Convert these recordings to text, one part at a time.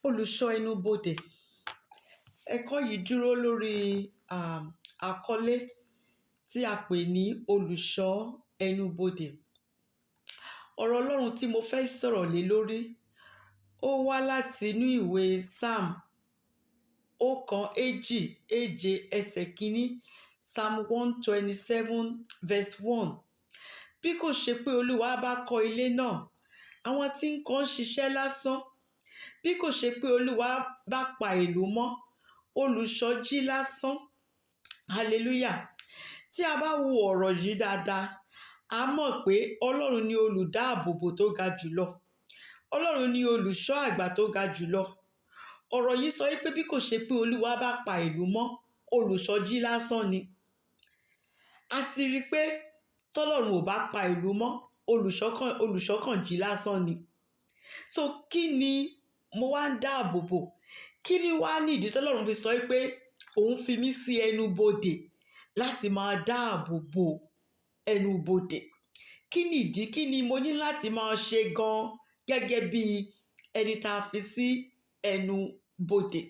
Olùṣọ́ ẹnubodè. Ẹ̀kọ́ yìí dúró lórí àkọlé tí a pè ní olùṣọ́ ẹnubodè. Ọ̀rọ̀ Ọlọ́run tí mo fẹ́ sọ̀rọ̀ lé lórí, ó wá láti inú ìwé Psalm 127 ẹsẹ̀ 1, Psalm 127 verse 1. Bí kò ṣe pé Olúwa bá kọ́ ilé náà, àwọn tí ń kọ́ ń ṣiṣẹ́ lásán. Bí kò ṣe pé Olúwa bá pa ìlú mọ́, olùṣọ́ jí lásán. Hallelujah. Tí a bá wo ọ̀rọ̀ yìí dáadáa, a mọ̀ pé Ọlọ́run ni olùdáàbòbò tó ga jùlọ. Ọlọ́run ni olùṣọ́ àgbà tó ga jùlọ. Ọ̀rọ̀ yìí sọ wípé bí kò ṣe pé Olúwa bá pa ìlú mọ́, olùṣọ́ jí lásán ni. A ti rí i pé tọ́lọ́run ò bá pa ìlú mọ́, olùṣọ́ kàn jí lásán ni. So kí ni mo wá ń dáàbò bò? Kí ni wá ní ìdí tọ́lọ́run fi sọ wípé òun fi mí sí ẹnu bodè láti máa dáàbò bo ẹnu bodè? Kí ni ìdí? Kí ni mo ní láti máa ṣe gan gẹ́gẹ́ bí ẹni tá a fi sí ẹnu bodè?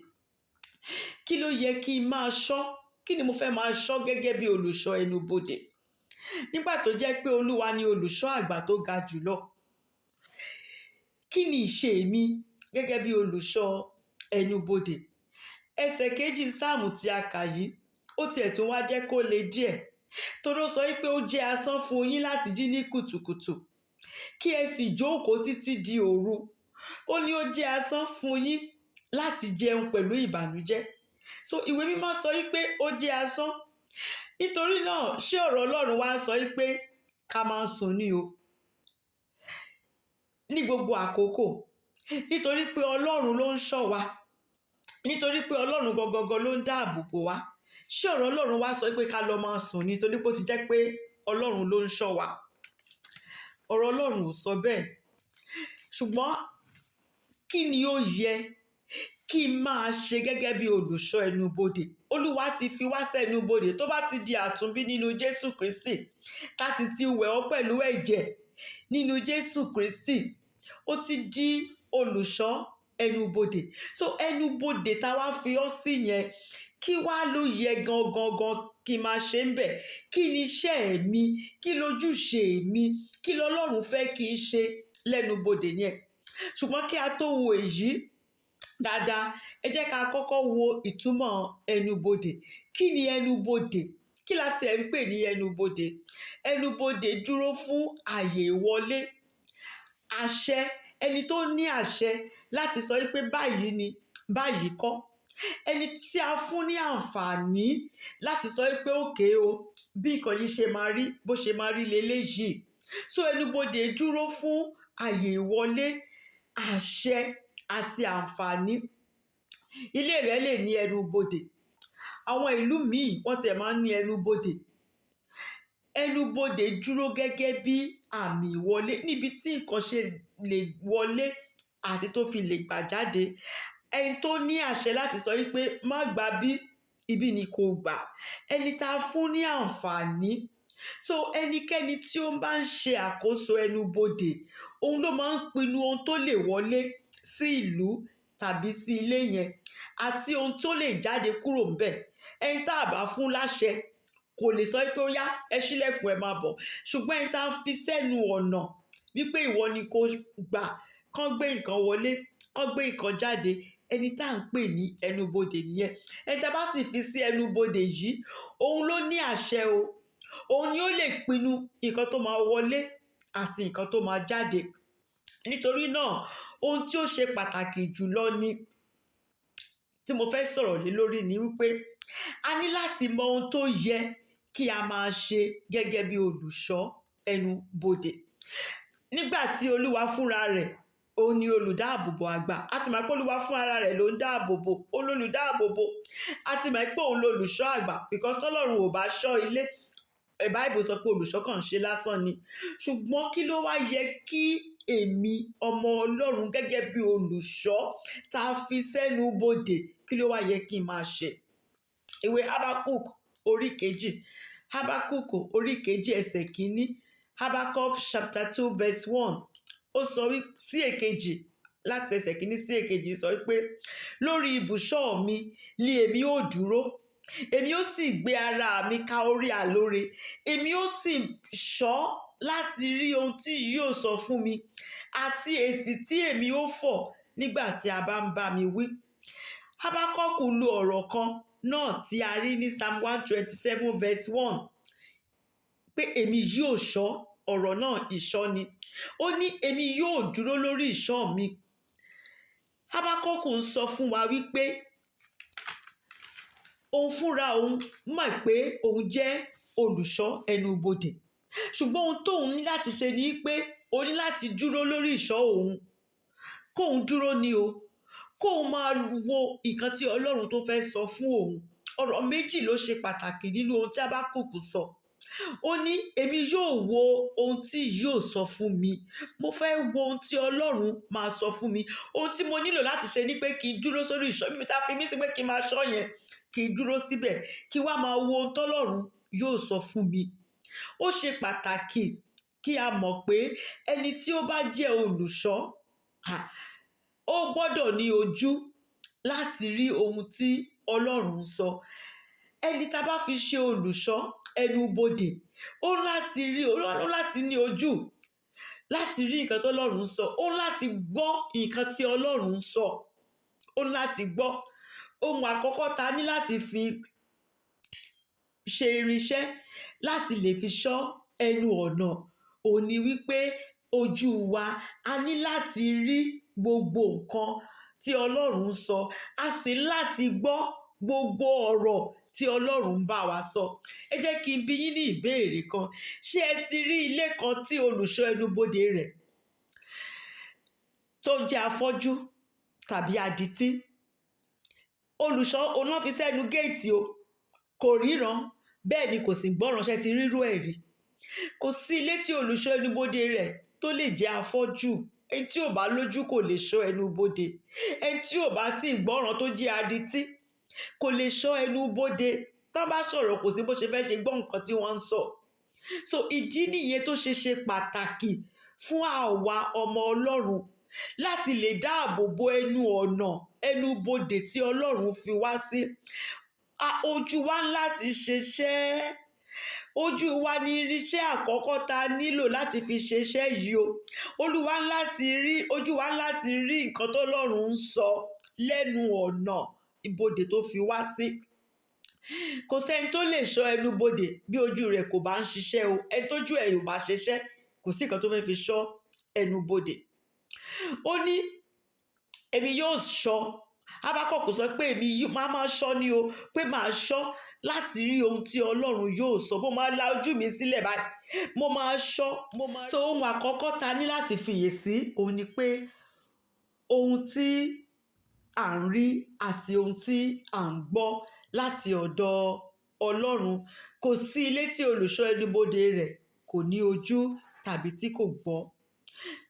Kí ló yẹ kí n máa ṣọ́? Kí ni mo fẹ́ máa ṣọ́ gẹ́gẹ́ bí olùṣọ́ ẹnu bodè? Nígbà tó jẹ́ pé Olúwa ni olùṣọ́ àgbà tó ga jùlọ, kí ni ìṣe mi gẹ́gẹ́ bí olùṣọ́ ẹnu bodè? Ẹsẹ̀ 2 Sáàmù tí a kà yìí, ó tiẹ̀ tún wá jẹ́ kó le díẹ̀, torí ó sọ wípé ó jẹ́ asán fún yín láti jí ní kùtùkùtù, kí ẹ sì jókòó títí di òru. Ó ní ó jẹ́ asán fún yín láti jẹun pẹ̀lú ìbànújẹ́. So ìwé mímọ́ sọ wípé ó jẹ́ asán. Nítorí náà, ṣé ọ̀rọ̀ Ọlọ́run wá sọ wípé ká máa sùn ni o ní gbogbo àkókò? Nítorí pé Ọlọ́run ló ń ṣọ́ wa, nítorí pé Ọlọ́run gangan ló ń dáàbò bò wá. Ṣé ọ̀rọ̀ Ọlọ́run wá sọ pé ká lọ máa sùn ni torí pé ó ti jẹ́ pé Ọlọ́run ló ń ṣọ́ wa? Ọ̀rọ̀ Ọlọ́run ò sọ bẹ́ẹ̀. Ṣùgbọ́n kí ni ó yẹ kí n máa ṣe gẹ́gẹ́ bí olùṣọ́ ẹnu bodè? Olúwa ti fi wá sẹ́nu bodè. Tó bá ti di àtúnbí nínú Jésù Kristi, tá sì ti wẹ̀ ọ́ pẹ̀lú ẹ̀jẹ̀ nínú Jésù Kristi, ó ti di olùṣọ́ ẹnu bodè. So ẹnu bodè tá wá fi ọ́ sí yẹn, kí wá ló yẹ gangan gan kí n máa ṣe ń bẹ̀? Kí ni iṣẹ́ mi? Kí lójúṣe mi? Kí lọ́lọ́run fẹ́ kí n ṣe lẹ́nu bodè yẹn? Ṣùgbọ́n kí a tó wo èyí dáadáa, ẹ jẹ́ ká kọ́kọ́ wo ìtumọ̀ ẹnubodè. Kí ni ẹnubodè? Kí la tiẹ̀ ń pè ní ẹnubodè? Ẹnubodè dúró fún àyè ìwọlé, àṣẹ, ẹni tó ní àṣẹ láti sọ wípé báyìí ni, báyìí kọ́. Ẹni tí a fún ní àǹfààní láti sọ wípé okay o, bí nǹkan yìí ṣe máa rí, bó ṣe máa rí leléyìí. So ẹnubodè dúró fún àyè ìwọlé, àṣẹ àti àǹfààní. Ilé rẹ lè ní ẹnubodè. Àwọn ìlú míì wọ́n tiẹ̀ máa ń ní ẹnubodè. Ẹnubodè dúró gẹ́gẹ́ bí àmì ìwọlé níbi tí nǹkan ṣe lè wọlé àti tó fi lè gbà jáde. Ẹni tó ní àṣẹ láti sọ wípé má gba bí, ibi ni kò gbà. Ẹni tá a fún ní àǹfààní. So ẹnikẹ́ni tí ó bá ń ṣe àkóso ẹnubodè, òun ló máa ń pinnu ohun tó lè wọlé sí ìlú tàbí sí ilé yẹn àti ohun tó lè jáde kúrò ńbẹ̀. Ẹni tá a bá fún láṣẹ kò lè sọ wípé ó yá, ẹ ṣílẹ̀kùn, ẹ máa bọ̀. Ṣùgbọ́n ẹni tá a fi sẹ́nu ọ̀nà wípé ìwọ ni kò gbà kán gbé nǹkan wọlé, kán gbé nǹkan jáde, ẹni tá à ń pè ní ẹnubodè nìyẹn. Ẹni tá a bá sì fi sí ẹnubodè yìí, òun ló ní àṣẹ o. Òun ni ó lè pinnu nǹkan tó máa wọlé àti nǹkan tó máa jáde. Nítorí náà, ohun tí ó ṣe pàtàkì jùlọ ni tí mo fẹ́ sọ̀rọ̀ lé lórí ni wípé a ní láti mọ ohun tó yẹ kí a máa ṣe gẹ́gẹ́ bí olùṣọ́ ẹnubodè. Nígbà tí Olúwa fúnra rẹ̀, òun ni olùdáàbòbò àgbà. A ti mọ̀ pé Olúwa fúnra rẹ̀ ló ń dáàbòbò, òun lolùdáàbòbò. A ti mọ̀ pé òun lolùṣọ́ àgbà, because tọ́lọ́run ò bá ṣọ́ ilé, Bible sọ pé olùṣọ́ kàn ń ṣe lásán ni. Ṣùgbọ́n kí ló wá yẹ kí èmi ọmọ Ọlọ́run gẹ́gẹ́ bí olùṣọ́ tá a fi sẹ́nu bodè, kí ló wá yẹ kí n máa ṣe? Ìwé Habakkuk orí 2, Habakkuk orí 2 ẹsẹ̀ 1, Habakkuk chapter 2 verse 1, ó sọ wí sí èkejì, láti ẹsẹ̀ kìíní sí èkejì sọ pé lórí ibùṣọ́ mi ni èmi ó dúró, èmi ó sì gbé ara mi ka orí àlóore, èmi ó sì ṣọ́ láti rí ohun tí yóò sọ fún mi àti èsì tí èmi ó fọ̀ nígbà tí a bá ń bá mi wí. Hábákọ́kù lo ọ̀rọ̀ kan náà tí a rí ní Psalm 127 verse 1 pé èmi yóò ṣọ́. Ọ̀rọ̀ náà ìṣọ́ ni. Ó ní èmi yóò dúró lórí ìṣọ́ mi. Hábákọ́kù ń sọ fún wa wípé òun fúnra òun mọ̀ pé òun jẹ́ olùṣọ́ ẹnu ibodè, ṣùgbọ́n ohun tóun ní láti ṣe ni pé ó ní láti dúró lórí ìṣọ́ òun, kóun dúró ni o, kóun máa wo nǹkan tí Ọlọ́run tó fẹ́ sọ fún òun. Ọ̀rọ̀ méjì ló ṣe pàtàkì nínú ohun tí Hábákùkù sọ. Ó ní èmi yóò wo ohun tí yóò sọ fún mi. Mo fẹ́ wo ohun tí Ọlọ́run máa sọ fún mi. Ohun tí mo nílò láti ṣe ni pé kí n dúró sórí ìṣọ́ mi tá a fi mí sí pé kí n máa ṣọ́ yẹn, kí n dúró síbẹ̀, kí wá máa wo ohun tọ́lọ́run yóò sọ fún mi. Ó ṣe pàtàkì kí a mọ̀ pé ẹni tí ó bá jẹ́ olùṣọ́, ó gbọ́dọ̀ ní ojú láti rí ohun tí Ọlọ́run ń sọ. Ẹni tá a bá fi ṣe olùṣọ́ ẹnu bodè, ó láti rí, ó láti ní ojú láti rí nǹkan tí Ọlọ́run ń sọ, ó láti gbọ́ nǹkan tí Ọlọ́run ń sọ, ó láti gbọ́. Ohun àkọ́kọ́ ta ní láti fi ṣe irinṣẹ́ láti lè fi ṣọ́ ẹnu ọ̀nà òun ni wípé ojú wa, a ní láti rí gbogbo nǹkan tí Ọlọ́run ń sọ, a sì ní láti gbọ́ gbogbo ọ̀rọ̀ tí Ọlọ́run ń bá wa sọ. Ẹ jẹ́ kí n bi yín ní ìbéèrè kan. Ṣé ẹ ti rí ilé kan tí olùṣọ́ ẹnubodè rẹ̀ tó jẹ́ afọ́jú tàbí adití? Olùṣọ́ òun náà fi sẹ́nu géètì o, kò ríran, bẹ́ẹ̀ ni kò sì gbọ́ràn. Ṣé ti rírú ẹ̀ rí? Kò sí ilé tí olùṣọ́ ẹnubodè rẹ̀ tó lè jẹ́ afọ́jú. Ẹni tí ò bá lójú kò lè ṣọ́ ẹnubodè. Ẹni tí ò bá sì gbọ́ràn tó jẹ́ adití kò lè ṣọ́ ẹnubodè. Tán bá sọ̀rọ̀ kò sí bó ṣe fẹ́ ṣe gbọ́ nǹkan tí wọ́n ń sọ. So ìdí nìyẹn tó ṣe ṣe pàtàkì fún àwa ọmọ Ọlọ́run láti lè dáàbò bo ẹnu ọ̀nà ẹnubodè tí Ọlọ́run fi wá sí. Ojú wa ń láti ṣiṣẹ́. Ojú wa ní irinṣẹ́ àkọ́kọ́ ta nílò láti fi ṣiṣẹ́ yìí o. Olúwa ń láti rí, ojú wa ń láti rí nǹkan tó Ọlọ́run ń sọ lẹ́nu ọ̀nà ibodè tó fi wá sí. Kò sẹ́ni tó lè ṣọ́ ẹnubodè bí ojú rẹ̀ kò bá ń ṣiṣẹ́ o. Ẹni tójú ẹ̀ ò bá ṣiṣẹ́, kò sí nǹkan tó fẹ́ fi ṣọ́ ẹnubodè. Ó ní èmi yóò ṣọ́. Hábákọ́kù sọ pé èmi máa máa ṣọ́ ni o, pé màá ṣọ́ láti rí ohun tí Ọlọ́run yóò sọ. Mo máa la ojú mi sílẹ̀ báyìí, mo máa ṣọ́, mo máa. So ohun àkọ́kọ́ ta ní láti fiyè sí òun ni pé ohun tí à ń rí àti ohun tí à ń gbọ́ láti ọ̀dọ̀ Ọlọ́run. Kò sí ilé tí olùṣọ́ ẹnubodè rẹ̀ kò ní ojú tàbí tí kò gbọ́.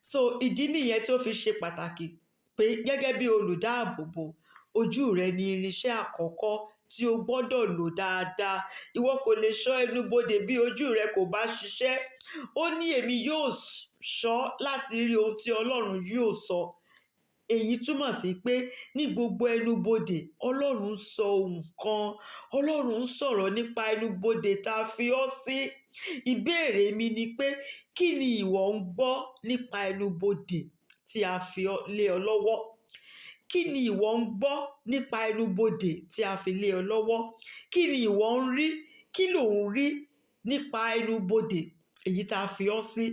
So ìdí nìyẹn tó fi ṣe pàtàkì pé gẹ́gẹ́ bí olùdáàbòbò, ojú rẹ ni irinṣẹ́ àkọ́kọ́ tí o gbọ́dọ̀ lò dáadáa. Ìwọ kò lè ṣọ́ ẹnubodè bí ojú rẹ kò bá ṣiṣẹ́. Ó ní èmi yóò ṣọ́ láti rí ohun tí Ọlọ́run yóò sọ. Èyí túmọ̀ sí pé ní gbogbo ẹnubodè, Ọlọ́run ń sọ ohun kan. Ọlọ́run ń sọ̀rọ̀ nípa ẹnubodè tá a fi ọ́ sí. Ìbéèrè mi ni pé kí ni ìwọ ń gbọ́ nípa ẹnubodè tí a fi lé ọ lọ́wọ́? Kí ni ìwọ ń gbọ́ nípa ẹnubodè tí a fi lé ọ lọ́wọ́? Kí ni ìwọ ń rí? Kí lò ń rí nípa ẹnubodè èyí tá a fi ọ́ sí?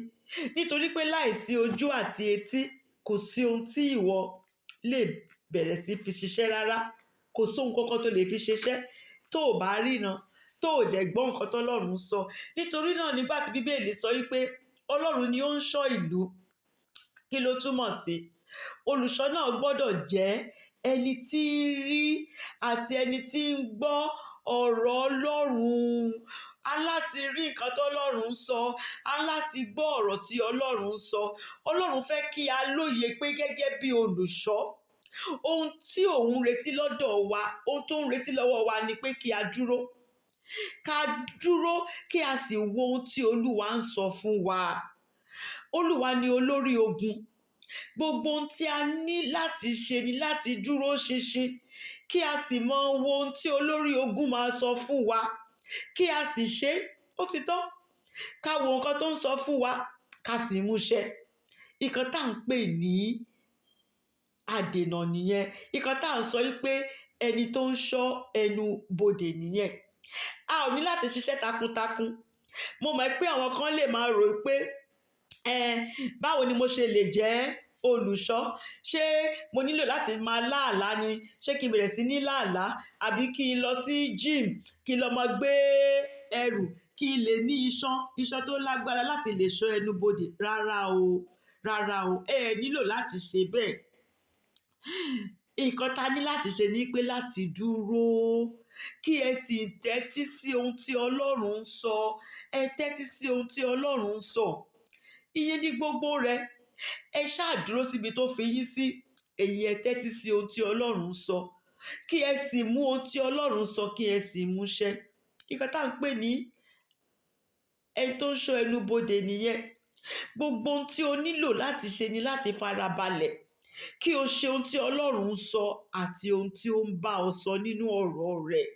Nítorí pé láìsí ojú àti etí, kò sí ohun tí ìwọ lè bẹ̀rẹ̀ sí fi ṣiṣẹ́ rárá. Kò sí ohun kankan tó lè fi ṣiṣẹ́ tó ò bá ríran, tó ò dẹ̀ gbọ́ nǹkan tọ́lọ́run ń sọ. Nítorí náà nígbà tí Bíbélì sọ wípé Ọlọ́run ni ó ń ṣọ́ ìlú, kí ló túmọ̀ sí? Olùṣọ́ náà gbọ́dọ̀ jẹ́ ẹni tí ń rí àti ẹni tí ń gbọ́ ọ̀rọ̀ Ọlọ́run. A láti rí nǹkan tọ́lọ́run ń sọ, a láti gbọ́ ọ̀rọ̀ tí Ọlọ́run ń sọ. Ọlọ́run fẹ́ kí a lóye pé gẹ́gẹ́ bí olùṣọ́, ohun tí òun retí lọ́dọ̀ wa, ohun tó ń retí lọ́wọ́ wa ni pé kí a dúró. Ká dúró kí a sì wo ohun tí Olúwa ń sọ fún wa. Olúwa ni olórí ogun. Gbogbo ohun tí a ní láti ṣe ni láti dúró ṣinṣin, kí a sì mọ ohun tí olórí ogun máa sọ fún wa, kí a sì ṣe é. Ó ti tán. Ká wo nǹkan tó ń sọ fún wa, ká sì mú ṣẹ. Nǹkan tá à ń pè ní adènà nìyẹn. Nǹkan tá à ń sọ wípé ẹni tó ń ṣọ́ ẹnu bodè nìyẹn. A ò ní láti ṣiṣẹ́ takuntakun. Mo mọ̀ pé àwọn kan lè máa rò pé, báwo ni mo ṣe lè jẹ́ olùṣọ́? Ṣé mo nílò láti máa lá àlá ni? Ṣé kí n bẹ̀rẹ̀ sí ní lá àlá? Àbí kí n lọ sí gym, kí n lọ máa gbé ẹrù, kí n lè ní iṣan, iṣan tó lágbára láti lè ṣọ́ ẹnu bodè? Rárá o, rárá o. Ẹ nílò láti ṣe bẹ́ẹ̀. Nǹkan ta ní láti ṣe ni pé láti dúró, kí ẹ sì tẹ́tí sí ohun tí Ọlọ́run ń sọ. Ẹ tẹ́tí sí ohun tí Ọlọ́run ń sọ. Iye ní gbogbo rẹ̀. Ẹ ṣáà dúró síbi tó fi yín sí. Èyí ẹ tẹ́tí sí ohun tí Ọlọ́run ń sọ. Kí ẹ sì mú ohun tí Ọlọ́run sọ, kí ẹ sì mú ṣẹ. Nǹkan tá à ń pè ní ẹni tó ń ṣọ́ ẹnu bodè nìyẹn. Gbogbo ohun tí o nílò láti ṣe ni láti farabalẹ̀, kí o ṣe ohun tí Ọlọ́run ń sọ àti ohun tí ó ń bá ọ sọ nínú ọ̀rọ̀ rẹ̀.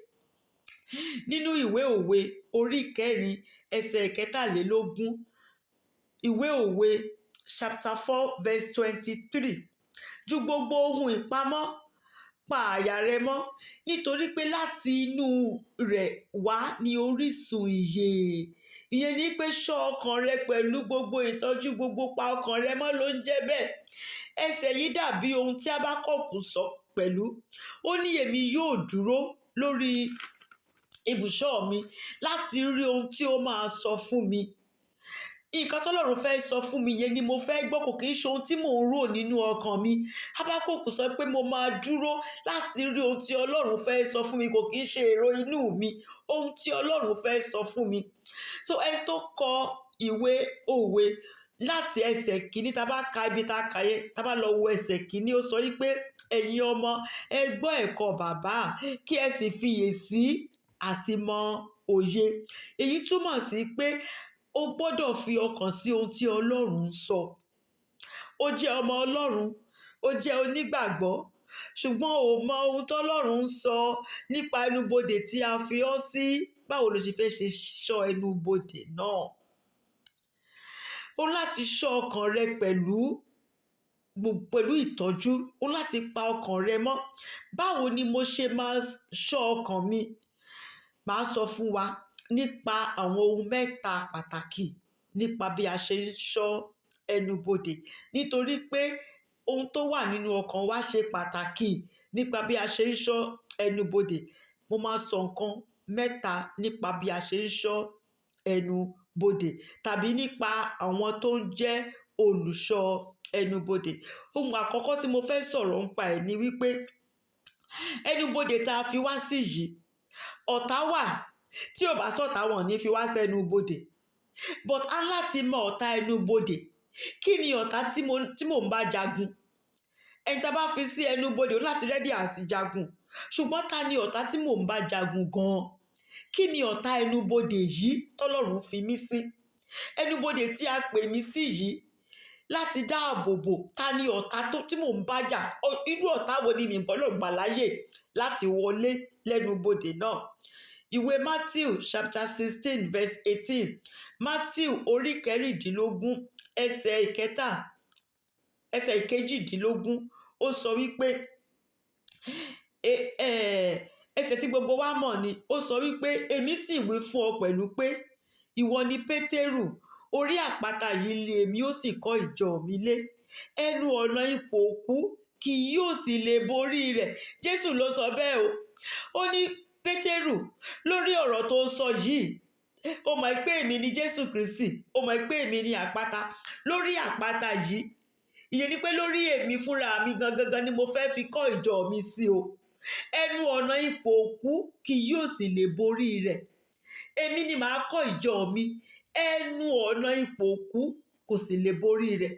Nínú ìwé òwe orí 4 ẹsẹ̀ 23, ìwé òwe chapter 4 verse 23. Ju gbogbo ohun ìpamọ́, pa àyà rẹ mọ́, nítorí pé láti inú rẹ̀ wá ní orísun ìyè. Ìyẹn ni pé ṣọ́ ọkàn rẹ pẹ̀lú gbogbo ìtọ́jú gbogbo, pa ọkàn rẹ mọ́ ló ń jẹ́ bẹ́ẹ̀. Ẹsẹ̀ yìí dàbí ohun tí Hábákùkù sọ pẹ̀lú. Ó ní èmi yóò dúró lórí ibùsọ̀ mi láti rí ohun tí ó máa sọ fún mi. Nǹkan tọ́lọ́run fẹ́ sọ fún mi yẹn ni mo fẹ́ gbọ́, kò kì í ṣe ohun tí mò ń rò nínú ọkàn mi. Hábákùkù sọ pé mo máa dúró láti rí ohun tí Ọlọ́run fẹ́ sọ fún mi, kò kì í ṣe èrò inú mi, ohun tí Ọlọ́run fẹ́ sọ fún mi. So ẹni tó kọ ìwé òwe láti ẹsẹ̀ kìíní, tá bá ka ibi tá ka yẹn, tá bá lọ wo ẹsẹ̀ kìíní, ó sọ wípé ẹ̀yin ọmọ, ẹ gbọ́ ẹ̀kọ́ bàbá, kí ẹ sì fiyèsí àti mọ òye. Èyí túmọ̀ sí pé o gbọ́dọ̀ fi ọkàn sí ohun tí Ọlọ́run ń sọ. O jẹ́ ọmọ Ọlọ́run, o jẹ́ onígbàgbọ́, ṣùgbọ́n o mọ ohun tí Ọlọ́run ń sọ nípa ẹnubodè tí a fi ọ́ sí. Báwo lo ṣe fẹ́ ṣe ṣọ́ ẹnubodè náà? O ní láti ṣọ́ ọkàn rẹ pẹ̀lú ìtọ́jú. O ní láti pa ọkàn rẹ mọ́. Báwo ni mo ṣe máa ṣọ́ ọkàn mi? Màá sọ fún wa nípa àwọn ohun mẹ́ta pàtàkì nípa bí a ṣe ń ṣọ́ ẹnubodè. Nítorí pé ohun tó wà nínú ọkàn wa ṣe pàtàkì nípa bí a ṣe ń ṣọ́ ẹnubodè. Mo máa sọ nǹkan mẹ́ta nípa bí a ṣe ń ṣọ́ ẹnubodè tàbí nípa àwọn tó ń jẹ́ olùṣọ́ ẹnubodè. Ohun àkọ́kọ́ tí mo fẹ́ sọ̀rọ̀ nípa ẹ̀ ni wípé ẹnubodè tá a fi wá sí yìí, ọ̀tá wà. Tí ò bá sọ̀tá, wọn ò ní fi wá sẹ́nu bodè. But a láti mọ ọ̀tá ẹnubodè. Kí ni ọ̀tá tí mò ń bá jagun? Ẹni tá bá fi sí ẹnubodè, ó láti ready àti jagun. Ṣùgbọ́n ta ni ọ̀tá tí mò ń bá jagun gan-an? Kí ni ọ̀tá ẹnubodè yìí tọ́lọ́run fi mí sí? Ẹnubodè tí a pè mí sí yìí láti dáàbò bò, ta ni ọ̀tá tí mò ń bá jà? Irú ọ̀tá wo ni mi gbọ́dọ̀ gbà láyè láti wọlé lẹ́nubodè náà? Ìwé Matthew chapter 16 verse 18. Matthew orí 16 ẹsẹ̀ ìkẹta, ẹsẹ̀ 18, ó sọ wípé, ẹsẹ̀ tí gbogbo wa mọ̀ ni, ó sọ wípé èmi sì wí fún ọ pẹ̀lú pé ìwọ ni Pétérù, orí àpáta yìí ni èmi ó sì kọ́ ìjọ mi lé. Ẹnu ọ̀nà ipò òkú kì yóò sì lè borí rẹ̀. Jésù ló sọ bẹ́ẹ̀ o. Ó ní Pétérù, lórí ọ̀rọ̀ tó sọ yìí, ó mọ̀ pé èmi ni Jésù Kristi, ó mọ̀ pé èmi ni àpáta. Lórí àpáta yìí, ìyẹn ni pé lórí èmi fúnra mi gangan ni mo fẹ́ fi kọ́ ìjọ mi sí o. Ẹnu ọ̀nà ipò òkú kì yóò sì lè borí rẹ̀. Èmi ni màá kọ́ ìjọ mi, ẹnu ọ̀nà ipò òkú kò sì lè borí rẹ̀.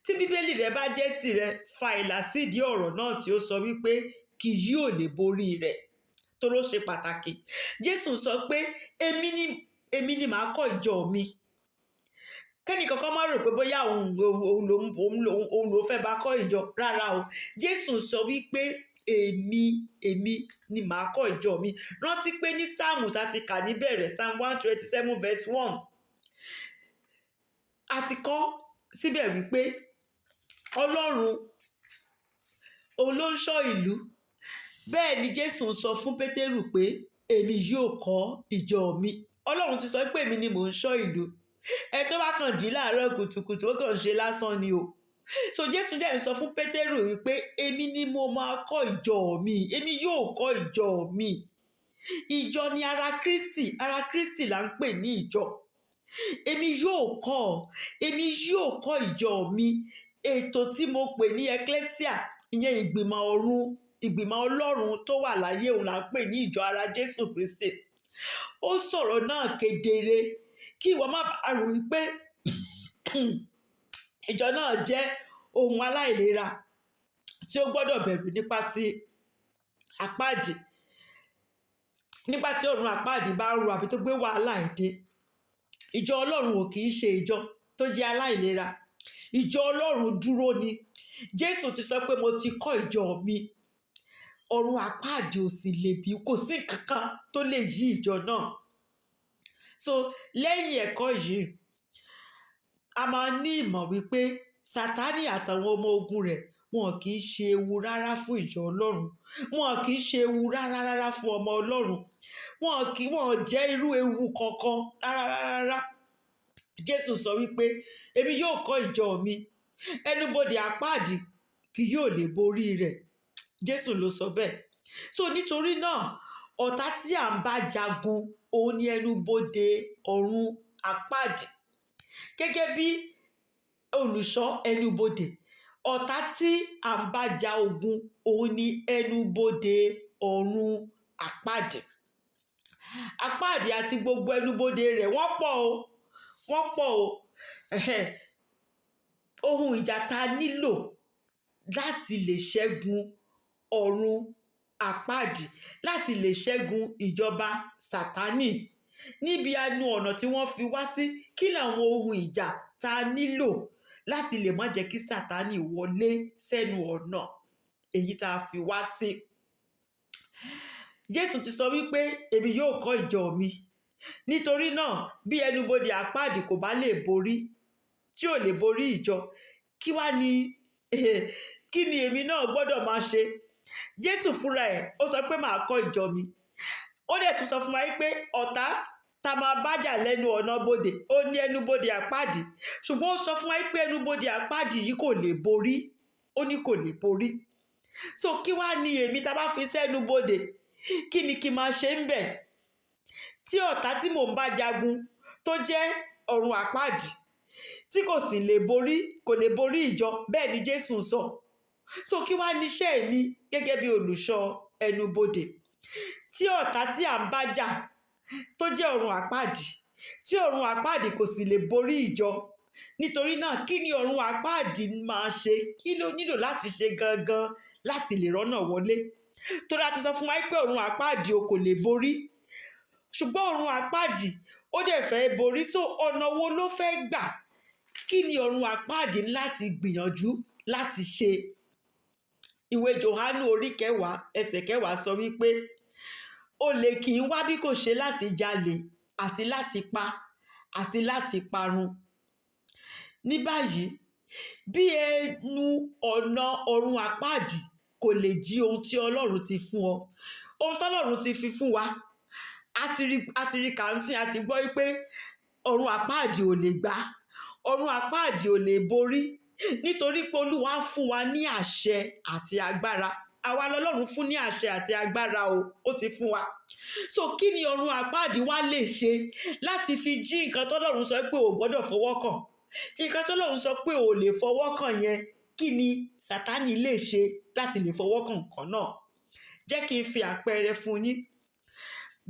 Tí Bíbélì rẹ bá jẹ́ tìrẹ, fa ìlà sídìí ọ̀rọ̀ náà tí ó sọ wípé kì yóò lè borí rẹ̀. Torí ó ṣe pàtàkì. Jésù sọ pé èmi ni màá kọ́ ìjọ mi. Kẹ́ni kankan má rò pé bóyá òun ló fẹ́ bá kọ́ ìjọ. Rárá o, Jésù sọ wípé èmi ni màá kọ́ ìjọ mi. Rántí pé ní sáàmù tá ti kà níbẹ̀rẹ̀, Psalm 127 verse 1, a ti kọ́ síbẹ̀ wípé Ọlọ́run òun ló ń ṣọ́ ìlú. Bẹ́ẹ̀ ni Jésù sọ fún Pétérù pé èmi yóò kọ́ ìjọ mi. Ọlọ́run ti sọ pé èmi ni mò ń ṣọ́ ìlú. Ẹ tó bá kàn jí láàárọ̀ kùtùkùtù, ó kàn ń ṣe lásán ni o. So Jésù dẹ̀ ń sọ fún Pétérù wípé èmi ni mo máa kọ́ ìjọ mi, èmi yóò kọ́ ìjọ mi. Ìjọ ni ara Kristi, ara Kristi là ń pè ní ìjọ. Èmi yóò kọ́, èmi yóò kọ́ ìjọ mi. Ètò tí mo pè ní ecclesia, ìyẹn ìgbìmọ̀ ọ̀run, ìgbìmọ̀ Ọlọ́run tó wà láyé, òun là ń pè ní ìjọ ara Jésù Kristi. Ó sọ̀rọ̀ náà kedere kí ìwọ má bàa rò wípé ìjọ náà jẹ́ ohun aláìlera tí ó gbọ́dọ̀ bẹ̀rù nípa ti àpáàdì, nípa tí ọ̀run àpáàdì bá ń ro àbí tó gbé wàhálà dé. Ìjọ Ọlọ́run ò kì í ṣe ìjọ tó jẹ́ aláìlera. Ìjọ Ọlọ́run dúró ni. Jésù ti sọ pé mo ti kọ́ ìjọ mi, ọ̀run àpáàdì ò sì lè bí, kò sí nǹkan tó lè yí ìjọ náà. So lẹ́yìn ẹ̀kọ́ yìí, a máa ní ìmọ̀ wípé Sátánì àtàwọn ọmọ ogun rẹ̀, wọn kì í ṣe ewu rárá fún ìjọ Ọlọ́run, wọn kì í ṣe ewu rárá rárá fún ọmọ Ọlọ́run, wọn jẹ́ irú ewu kankan rárá rárá. Jésù sọ wípé èmi yóò kọ́ ìjọ mi, ẹnubodè àpáàdì kì yóò lè borí rẹ̀. Jésù ló sọ bẹ́ẹ̀. So nítorí náà, ọ̀tá tí à ń bá jagun òun ni ẹnubodè ọ̀run àpáàdì. Gẹ́gẹ́ bí olùṣọ́ ẹnubodè, ọ̀tá tí à ń bá ja ogun òun ni ẹnubodè ọ̀run àpáàdì. Àpáàdì àti gbogbo ẹnubodè rẹ̀ wọ́n pọ̀ o, wọ́n pọ̀ o. Ohun ìjà ta nílò láti lè ṣẹ́gun ọ̀run àpáàdì, láti lè ṣẹ́gun ìjọba Sátánì níbi anu ọ̀nà tí wọ́n fi wá sí, kí làwọn ohun ìjà ta nílò láti lè má jẹ́ kí Sátánì wọlé sẹ́nu ọ̀nà èyí tá a fi wá sí. Jésù ti sọ wípé èmi yóò kọ́ ìjọ mi. Nítorí náà, bí ẹnubodè àpáàdì kò bá lè borí, tí ò lè borí ìjọ, kí wá ni kí ni èmi náà gbọ́dọ̀ máa ṣe? Jésù fúnra ẹ̀ ó sọ pé màá kọ́ ìjọ mi. Ó dẹ̀ tún sọ fún wa pé ọ̀tá tá máa bájà lẹ́nu ọ̀nà bodè ó ní ẹnubodè àpáàdì. Ṣùgbọ́n ó sọ fún wa pé ẹnubodè àpáàdì yìí kò lè borí, ó ní kò lè borí. So kí wá ni èmi tá bá fi sẹ́nu bodè, kí ni kí máa ṣe ń bẹ̀? Tí ọ̀tá tí mò ń bá jagun tó jẹ́ ọ̀run àpáàdì tí kò sì lè borí, kò lè borí ìjọ, bẹ́ẹ̀ ni Jésù sọ. So kí wá ní iṣẹ́ mi gẹ́gẹ́ bí olùṣọ́ ẹnubodè? Tí ọ̀tá tí à ń bá jà tó jẹ́ ọ̀run àpáàdì, tí ọ̀run àpáàdì kò sì lè borí ìjọ, nítorí náà kí ni ọ̀run àpáàdì máa ṣe? Kí ló nílò láti ṣe gangan láti lè rọ́nà wọlé? Torí a ti sọ fún wa pé ọ̀run àpáàdì o kò lè borí, ṣùgbọ́n ọ̀run àpáàdì ó dẹ̀ fẹ́ borí. So ọ̀nà wo ló fẹ́ gbà? Kí ni ọ̀run àpáàdì láti gbìyànjú láti ṣe? Ìwé Jòhánù orí kẹwàá ẹsẹ̀ kẹwàá sọ wípé olè kì í wá bí kò ṣe láti jalè àti láti pa àti láti parun. Ní báyìí, bí ẹnu ọ̀nà ọ̀run àpáàdì kò lè jí ohun tí Ọlọ́run ti fún ọ, ohun tọ́lọ́run ti fi fún wa, a ti rí kàńsìn, a ti gbọ́ wípé ọ̀run àpáàdì ò lè gbà, ọ̀run àpáàdì ò lè borí, nítorí pé Olúwa fún wa ní àṣẹ àti agbára. Àwa lọ́lọ́run fún ní àṣẹ àti agbára o, ó ti fún wa. So kí ni ọ̀run àpáàdì wá lè ṣe láti fi jí nǹkan tọ́lọ́run sọ pé o gbọ́dọ̀ fọwọ́ kàn? Nǹkan tọ́lọ́run sọ pé o lè fọwọ́ kàn yẹn, kí ni Sátánì lè ṣe láti lè fọwọ́ kàn nǹkan náà? Jẹ́ kí n fi àpẹẹrẹ fún yín.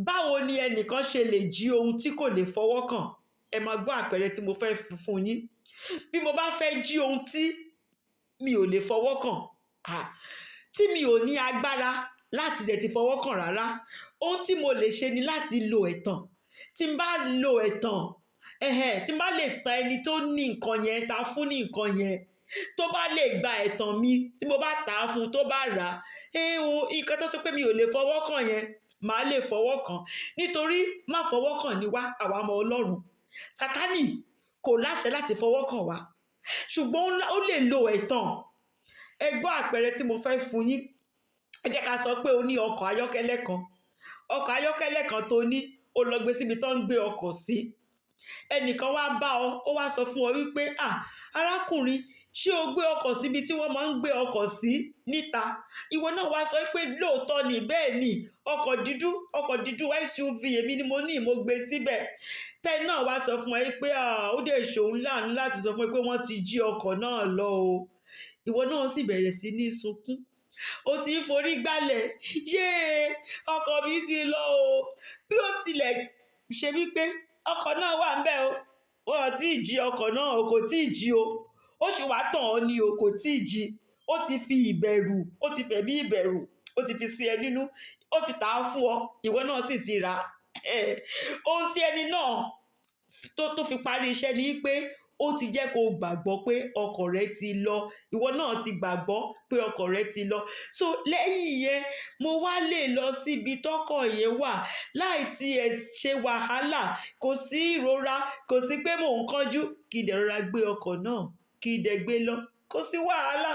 Báwo ni ẹnìkan ṣe lè jí ohun tí kò lè fọwọ́ kàn? Ẹ máa gbọ́ àpẹẹrẹ tí mo fẹ́ fún yín. Bí mo bá fẹ́ jí ohun tí mi ò lè fọwọ́ kàn, tí mi ò ní agbára láti tẹ̀ ti fọwọ́ kàn rárá, ohun tí mo lè ṣe ni láti lo ẹ̀tàn. Tí n bá lo ẹ̀tàn, Ẹ̀hẹ̀n, tí n bá lè tan ẹni tó ní nǹkan yẹn, ta fún ní nǹkan yẹn, tó bá lè gba ẹ̀tàn mi, tí mo bá tà á fún un tó bá rà á, o, nǹkan tó sọ pé mi ò lè fọwọ́ kàn yẹn, màá lè fọwọ́ kàn. Nítorí má fọwọ́ kàn ni wá, àwa ọmọ Ọlọ́run. Sátánì kò láṣẹ láti fọwọ́ kàn wá, ṣùgbọ́n ó lè lo ẹ̀tàn. Ẹ gbọ́ àpẹẹrẹ tí mo fẹ́ fún yín. Ẹ jẹ́ ká sọ pé o ní ọkọ̀ ayọ́kẹ́lẹ́ kan. Ọkọ̀ ayọ́kẹ́lẹ́ kan tó ní, o lọ gbé síbi tó ń gbé ọkọ̀ sí. Ẹnìkan wá bá ọ, ó wá sọ fún ọ wípé, "À, arákùnrin, ṣé o gbé ọkọ̀ síbi tí wọ́n máa ń gbé ọkọ̀ sí níta?" Ìwọ náà wá sọ pé lóòótọ́ ni, bẹ́ẹ̀ ni, ọkọ̀ dídú SUV èmi ni mo ní, mo gbé síbẹ̀. Tẹ́ náà wá sọ fún ẹ pé, "À, ó dẹ̀ ṣòun láàánú láti sọ fún ẹ pé wọ́n ti jí ọkọ̀ náà lọ o." Ìwọ náà sì bẹ̀rẹ̀ sí ní sunkún. O ti ń forí gbálẹ̀. "Yéé, ọkọ̀ mi ti lọ o." Bí ó tilẹ̀ ṣe wípé ọkọ̀ náà wà ńbẹ̀ o, wọ́n ò tí ì jí ọkọ̀ náà o, kò tí ì jí o. Ó sì wá tàn ọ́ ni o, kò tí ì jí. Ó ti fi ìbẹ̀rù, ó ti fẹ̀mí ìbẹ̀rù, ó ti fi sí ẹ nínú, ó ti tà á fún ọ, ìwọ náà sì ti rà á. Ohun tí ẹni náà tó fi parí iṣẹ́ ni pé ó ti jẹ́ kó gbàgbọ́ pé ọkọ̀ rẹ ti lọ. Ìwọ náà ti gbàgbọ́ pé ọkọ̀ rẹ ti lọ. So lẹ́yìn yẹn, mo wá lè lọ síbi tọ́kọ̀ yẹn wà láì tí ẹ ṣe wàhálà, kò sí ìrora, kò sí pé mò ń kánjú, kí n dẹ̀ rọra gbé ọkọ̀ náà, kí n dẹ̀ gbé lọ, kò sí wàhálà.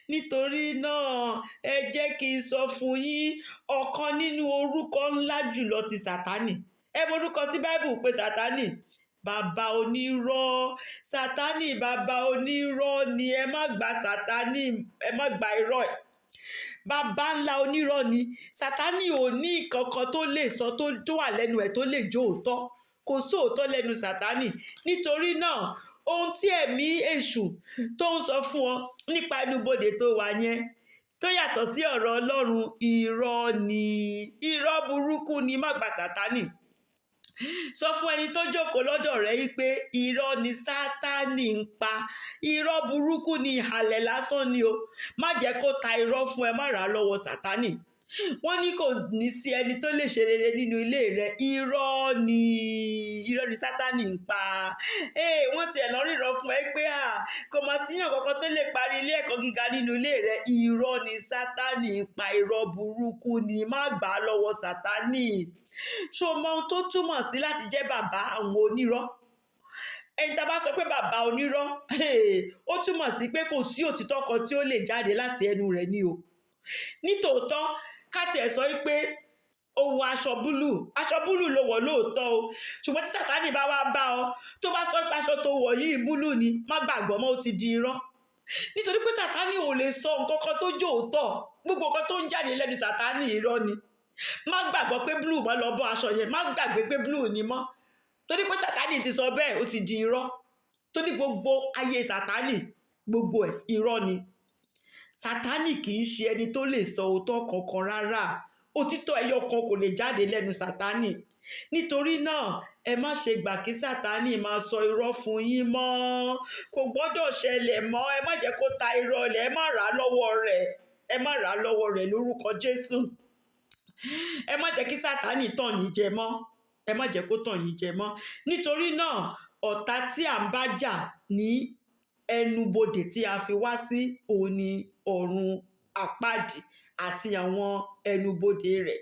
Nítorí náà, ẹ jẹ́ kí n sọ fún yín ọ̀kan nínú orúkọ ńlá jùlọ ti Sátánì. Ẹ mọ orúkọ tí Báíbù pè Sátánì? Bàbá onírọ́. Sátánì bàbá onírọ́ ni. Ẹ má gba Sátánì, ẹ má gba irọ́ ẹ̀. Bàbá ńlá onírọ́ ni. Sátánì ò ní nǹkan kan tó lè sọ tó wà lẹ́nu ẹ̀ tó lè jó òótọ́. Kò sí òótọ́ lẹ́nu Sátánì. Nítorí náà, ohun tí ẹ̀mí èṣù tó ń sọ fún ọ nípa ẹnubodè tó wà yẹn, tó yàtọ̀ sí ọ̀rọ̀ Ọlọ́run, irọ́ ni. Irọ́ burúkú ni. Má gba Sátánì. Sọ fún ẹni tó jókòó lọ́dọ̀ rẹ wípé irọ́ ni Sátánì ń pa. Irọ́ burúkú ni, ìhàlẹ̀ lásán ni o. Má jẹ́ kó ta irọ́ fún ẹ, má rà á lọ́wọ́ Sátánì. Wọ́n ní kò ní sí ẹni tó lè ṣe rere nínú ilé rẹ. Irọ́ ni, irọ́ ni Sátánì ń pa. Wọ́n tiẹ̀ lọ ríran fún ẹ pé à, kò mà síyàn kankan tó lè parí ilé ẹ̀kọ́ gíga nínú ilé rẹ. Irọ́ ni Sátánì ń pa, irọ́ burúkú ni. Má gbà á lọ́wọ́ Sátánì. Ṣé o mọ ohun tó túmọ̀ sí láti jẹ́ bàbá àwọn onírọ́? Ẹni tá a bá sọ pé bàbá onírọ́, ó túmọ̀ sí pé kò sí òtítọ́ kan tí ó lè jáde láti ẹnu rẹ̀ ni o. Nítòótọ́, ká tiẹ̀ sọ pé o wọ aṣọ búlúù, aṣọ búlúù ló wọ̀ lóòótọ́ o. Ṣùgbọ́n tí Sátánì bá wá bá ọ, tó bá sọ pé aṣọ tó wọ̀ yìí búlúù ni, má gbàgbọ́ mọ́, ó ti di irọ́. Nítorí pé Sátánì ò lè sọ nǹkan kan tó jó òótọ́. Gbogbo nǹkan tó ń jáde lẹ́nu Sátánì irọ́ ni. Má gbàgbọ́ pé blue mọ́ lọ bọ́ aṣọ yẹn, má gbàgbé pé blue ni mọ́. Torí pé Sátánì ti sọ bẹ́ẹ̀, ó ti di irọ́. Torí gbogbo ayé Sátánì, gbogbo ẹ̀ irọ́ ni. Sátánì kì í ṣe ẹni tó lè sọ òótọ́ kankan rárá. Òtítọ́ ẹyọ kan kò lè jáde lẹ́nu Sátánì. Nítorí náà, ẹ má ṣe gbà kí Sátánì máa sọ irọ́ fún yín mọ́. Kò gbọ́dọ̀ ṣẹlẹ̀ mọ́. Ẹ má jẹ́ kó ta irọ́ rẹ̀, ẹ má rà á lọ́wọ́ rẹ̀. Ẹ má rà á lọ́wọ́ rẹ̀ lórúkọ Jésù. Ẹ má jẹ́ kí Sátánì tàn yín jẹ mọ́. Ẹ má jẹ́ kó tàn yín jẹ mọ́. Nítorí náà, ọ̀tá tí à ń bá jà ní ẹnubodè tí a fi wá sí òun ni ọ̀run àpáàdì àti àwọn ẹnubodè rẹ̀.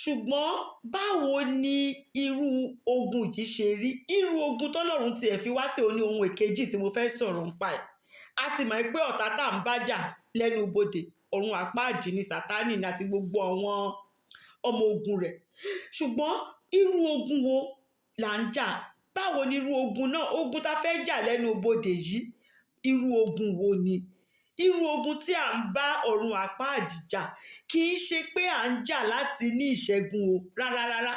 Ṣùgbọ́n báwo ni irú ogun yìí ṣe rí? Irú ogun tọ́lọ́run tí ẹ fi wá sí òun ni ohun èkejì tí mo fẹ́ sọ̀rọ̀ nípa ẹ̀. A ti mọ̀ pé ọ̀tá tá à ń bá jà lẹ́nu bodè ọ̀run àpáàdì ni Sátánì ní àti gbogbo àwọn ọmọ ogun rẹ̀. Ṣùgbọ́n irú ogun wo là ń jà? Báwo ni irú ogun náà? Ogun tá fẹ́ jà lẹ́nu bodè yìí, irú ogun wo ni? Irú ogun tí à ń bá ọ̀run àpáàdì jà kì í ṣe pé à ń jà láti ní ìṣẹ́gun o, rárá rárá.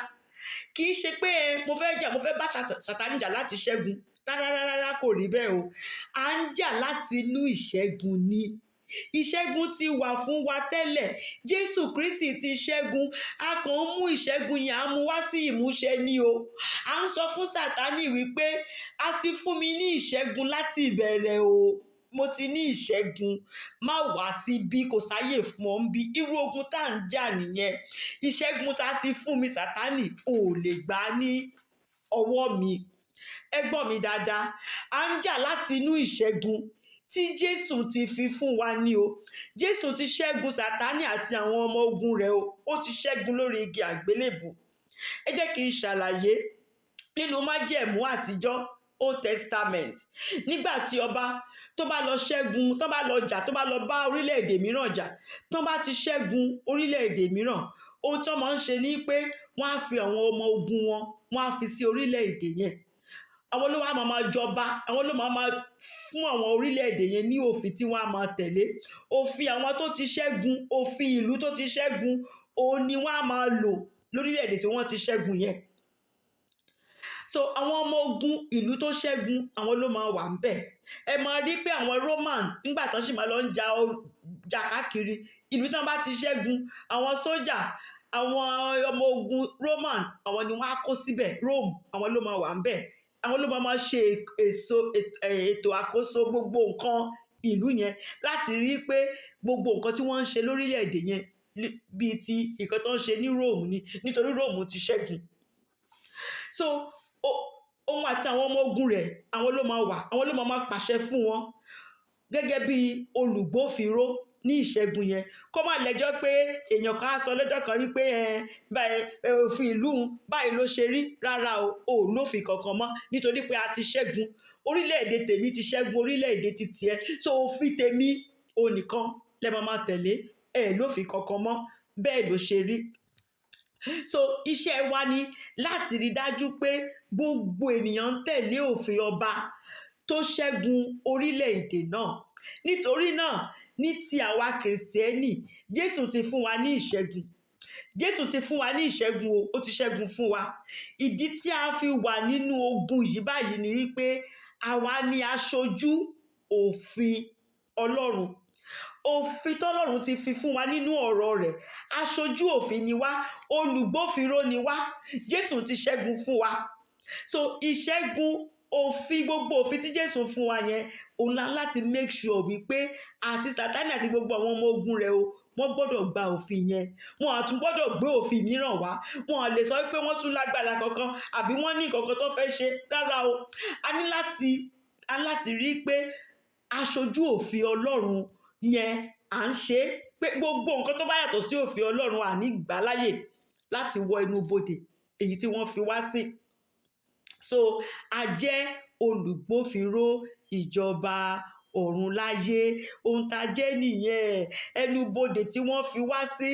Kì í ṣe pé mo fẹ́ jà, mo fẹ́ bá Sátánì jà láti ṣẹ́gun. Rárá rárá rárá, kò rí bẹ́ẹ̀ o. À ń jà láti inú ìṣẹ́gun ni. Ìṣẹ́gun ti wà fún wa tẹ́lẹ̀. Jésù Kristi ti ṣẹ́gun. A kàn ń mú ìṣẹ́gun yẹn, à ń mú wá sí ìmúṣẹ ni o. À ń sọ fún Sátánì wípé a ti fún mi ní ìṣẹ́gun láti ìbẹ̀rẹ̀ o. Mo ti ní ìṣẹ́gun. Má wá síbí, kò sáyè fún ọ ń bí. Irú ogun tá à ń jà nìyẹn. Ìṣẹ́gun tá a ti fún mi, Sátánì ò lè gbà ní ọwọ́ mi. Ẹ gbọ́ mi dáadáa, à ń jà láti inú ìṣẹ́gun tí Jésù ti fi fún wa ní o. Jésù ti ṣẹ́gun Sátánì àti àwọn ọmọ ogun rẹ̀ o. Ó ti ṣẹ́gun lórí igi àgbélébù. Ẹ jẹ́ kí n ṣàlàyé. Nínú májẹ̀mú àtijọ́, Old Testament, nígbà tí ọba tó bá lọ ṣẹ́gun, tó bá lọ jà, tó bá lọ bá orílẹ̀-èdè mìíràn jà, tó bá ti ṣẹ́gun orílẹ̀-èdè mìíràn, ohun tí wọ́n máa ń ṣe ni pé wọ́n á fi àwọn ọmọ ogun wọn, wọ́n á fi sí orílẹ̀-èdè yẹn. Àwọn ló wá máa jọba, àwọn ló máa fún àwọn orílẹ̀-èdè yẹn ní òfin tí wọ́n á máa tẹ̀lé. Òfin àwọn tó ti ṣẹ́gun, òfin ìlú tó ti ṣẹ́gun, òun ni wọ́n á máa lò lórílẹ̀-èdè tí wọ́n ti ṣẹ́gun yẹn. So àwọn ọmọ ogun ìlú tó ṣẹ́gun, àwọn ló máa wà ńbẹ̀. Ẹ máa rí pé àwọn Roman, nígbà tán sì máa lọ ń jà káàkiri, ìlú tán bá ti ṣẹ́gun, àwọn sójà, àwọn ọmọ ogun Roman, àwọn ni wọ́n á kó síbẹ̀. Rome, àwọn ló máa wà ńbẹ̀. Àwọn ló máa ṣe ètò àkóso gbogbo nǹkan ìlú yẹn, láti rí pé gbogbo nǹkan tí wọ́n ń ṣe lórílẹ̀-èdè yẹn bíi ti nǹkan tó ń ṣe ní Rome ni, nítorí Rome ti ṣẹ́gun. So òun àti àwọn ọmọ ogun rẹ̀, àwọn ló máa wà, àwọn ló máa pàṣẹ fún wọn gẹ́gẹ́ bí olùgbófinró ní ìṣẹ́gun yẹn. Kó má lẹ́jọ́ pé èèyàn kan á sọ lọ́jọ́ kan wípé ẹ báyìí, òfin ìlú báyìí ló ṣe rí. Rárá o, ò lófin kankan mọ́, nítorí pé a ti ṣẹ́gun. Orílẹ̀-èdè tèmi ti ṣẹ́gun orílẹ̀-èdè ti tiẹ̀, so òfin tèmi òun nìkan lẹ máa tẹ̀lé. Ẹ lófin kankan mọ́. Bẹ́ẹ̀ ló ṣe rí. So iṣẹ́ wa ni láti rí dájú pé gbogbo ènìyàn ń tẹ̀lé òfin ọba tó ṣẹ́gun orílẹ̀-èdè náà. Nítorí náà, ní ti àwa Kìrìsìtẹ́nì, Jésù ti fún wa ní ìṣẹ́gun. Jésù ti fún wa ní ìṣẹ́gun o, ó ti ṣẹ́gun fún wa. Ìdí tí a fi wà nínú ogun yìí báyìí ni wípé àwa ni aṣojú òfin Ọlọ́run, òfin tọ́lọ́run ti fi fún wa nínú ọ̀rọ̀ rẹ̀. Aṣojú òfin ni wá, olùgbófinró ni wá. Jésù ti ṣẹ́gun fún wa. So ìṣẹ́gun òfin, gbogbo òfin tí Jésù fún wa yẹn, òun la láti make sure wípé àti Sátánì àti gbogbo àwọn ọmọ ogun rẹ̀ o, wọ́n gbọ́dọ̀ gba òfin yẹn. Wọn á tún gbọ́dọ̀ gbé òfin mìíràn wá. Wọn ò lè sọ pé wọ́n tún lágbára kankan àbí wọ́n ní nǹkan kan tó fẹ́ ṣe. Rárá o, a ní láti rí i pé aṣojú òfin Ọlọ́run yẹn à ń ṣe é, pé gbogbo nǹkan tó bá yàtọ̀ sí òfin Ọlọ́run, à ní gbà láyè láti wọ inú bodè èyí tí wọ́n fi wá sí. So a jẹ́ olùgbófinró ìjọba ọ̀run láyé. Ohun tá a jẹ́ nìyẹn. Ẹnu bodè tí wọ́n fi wá sí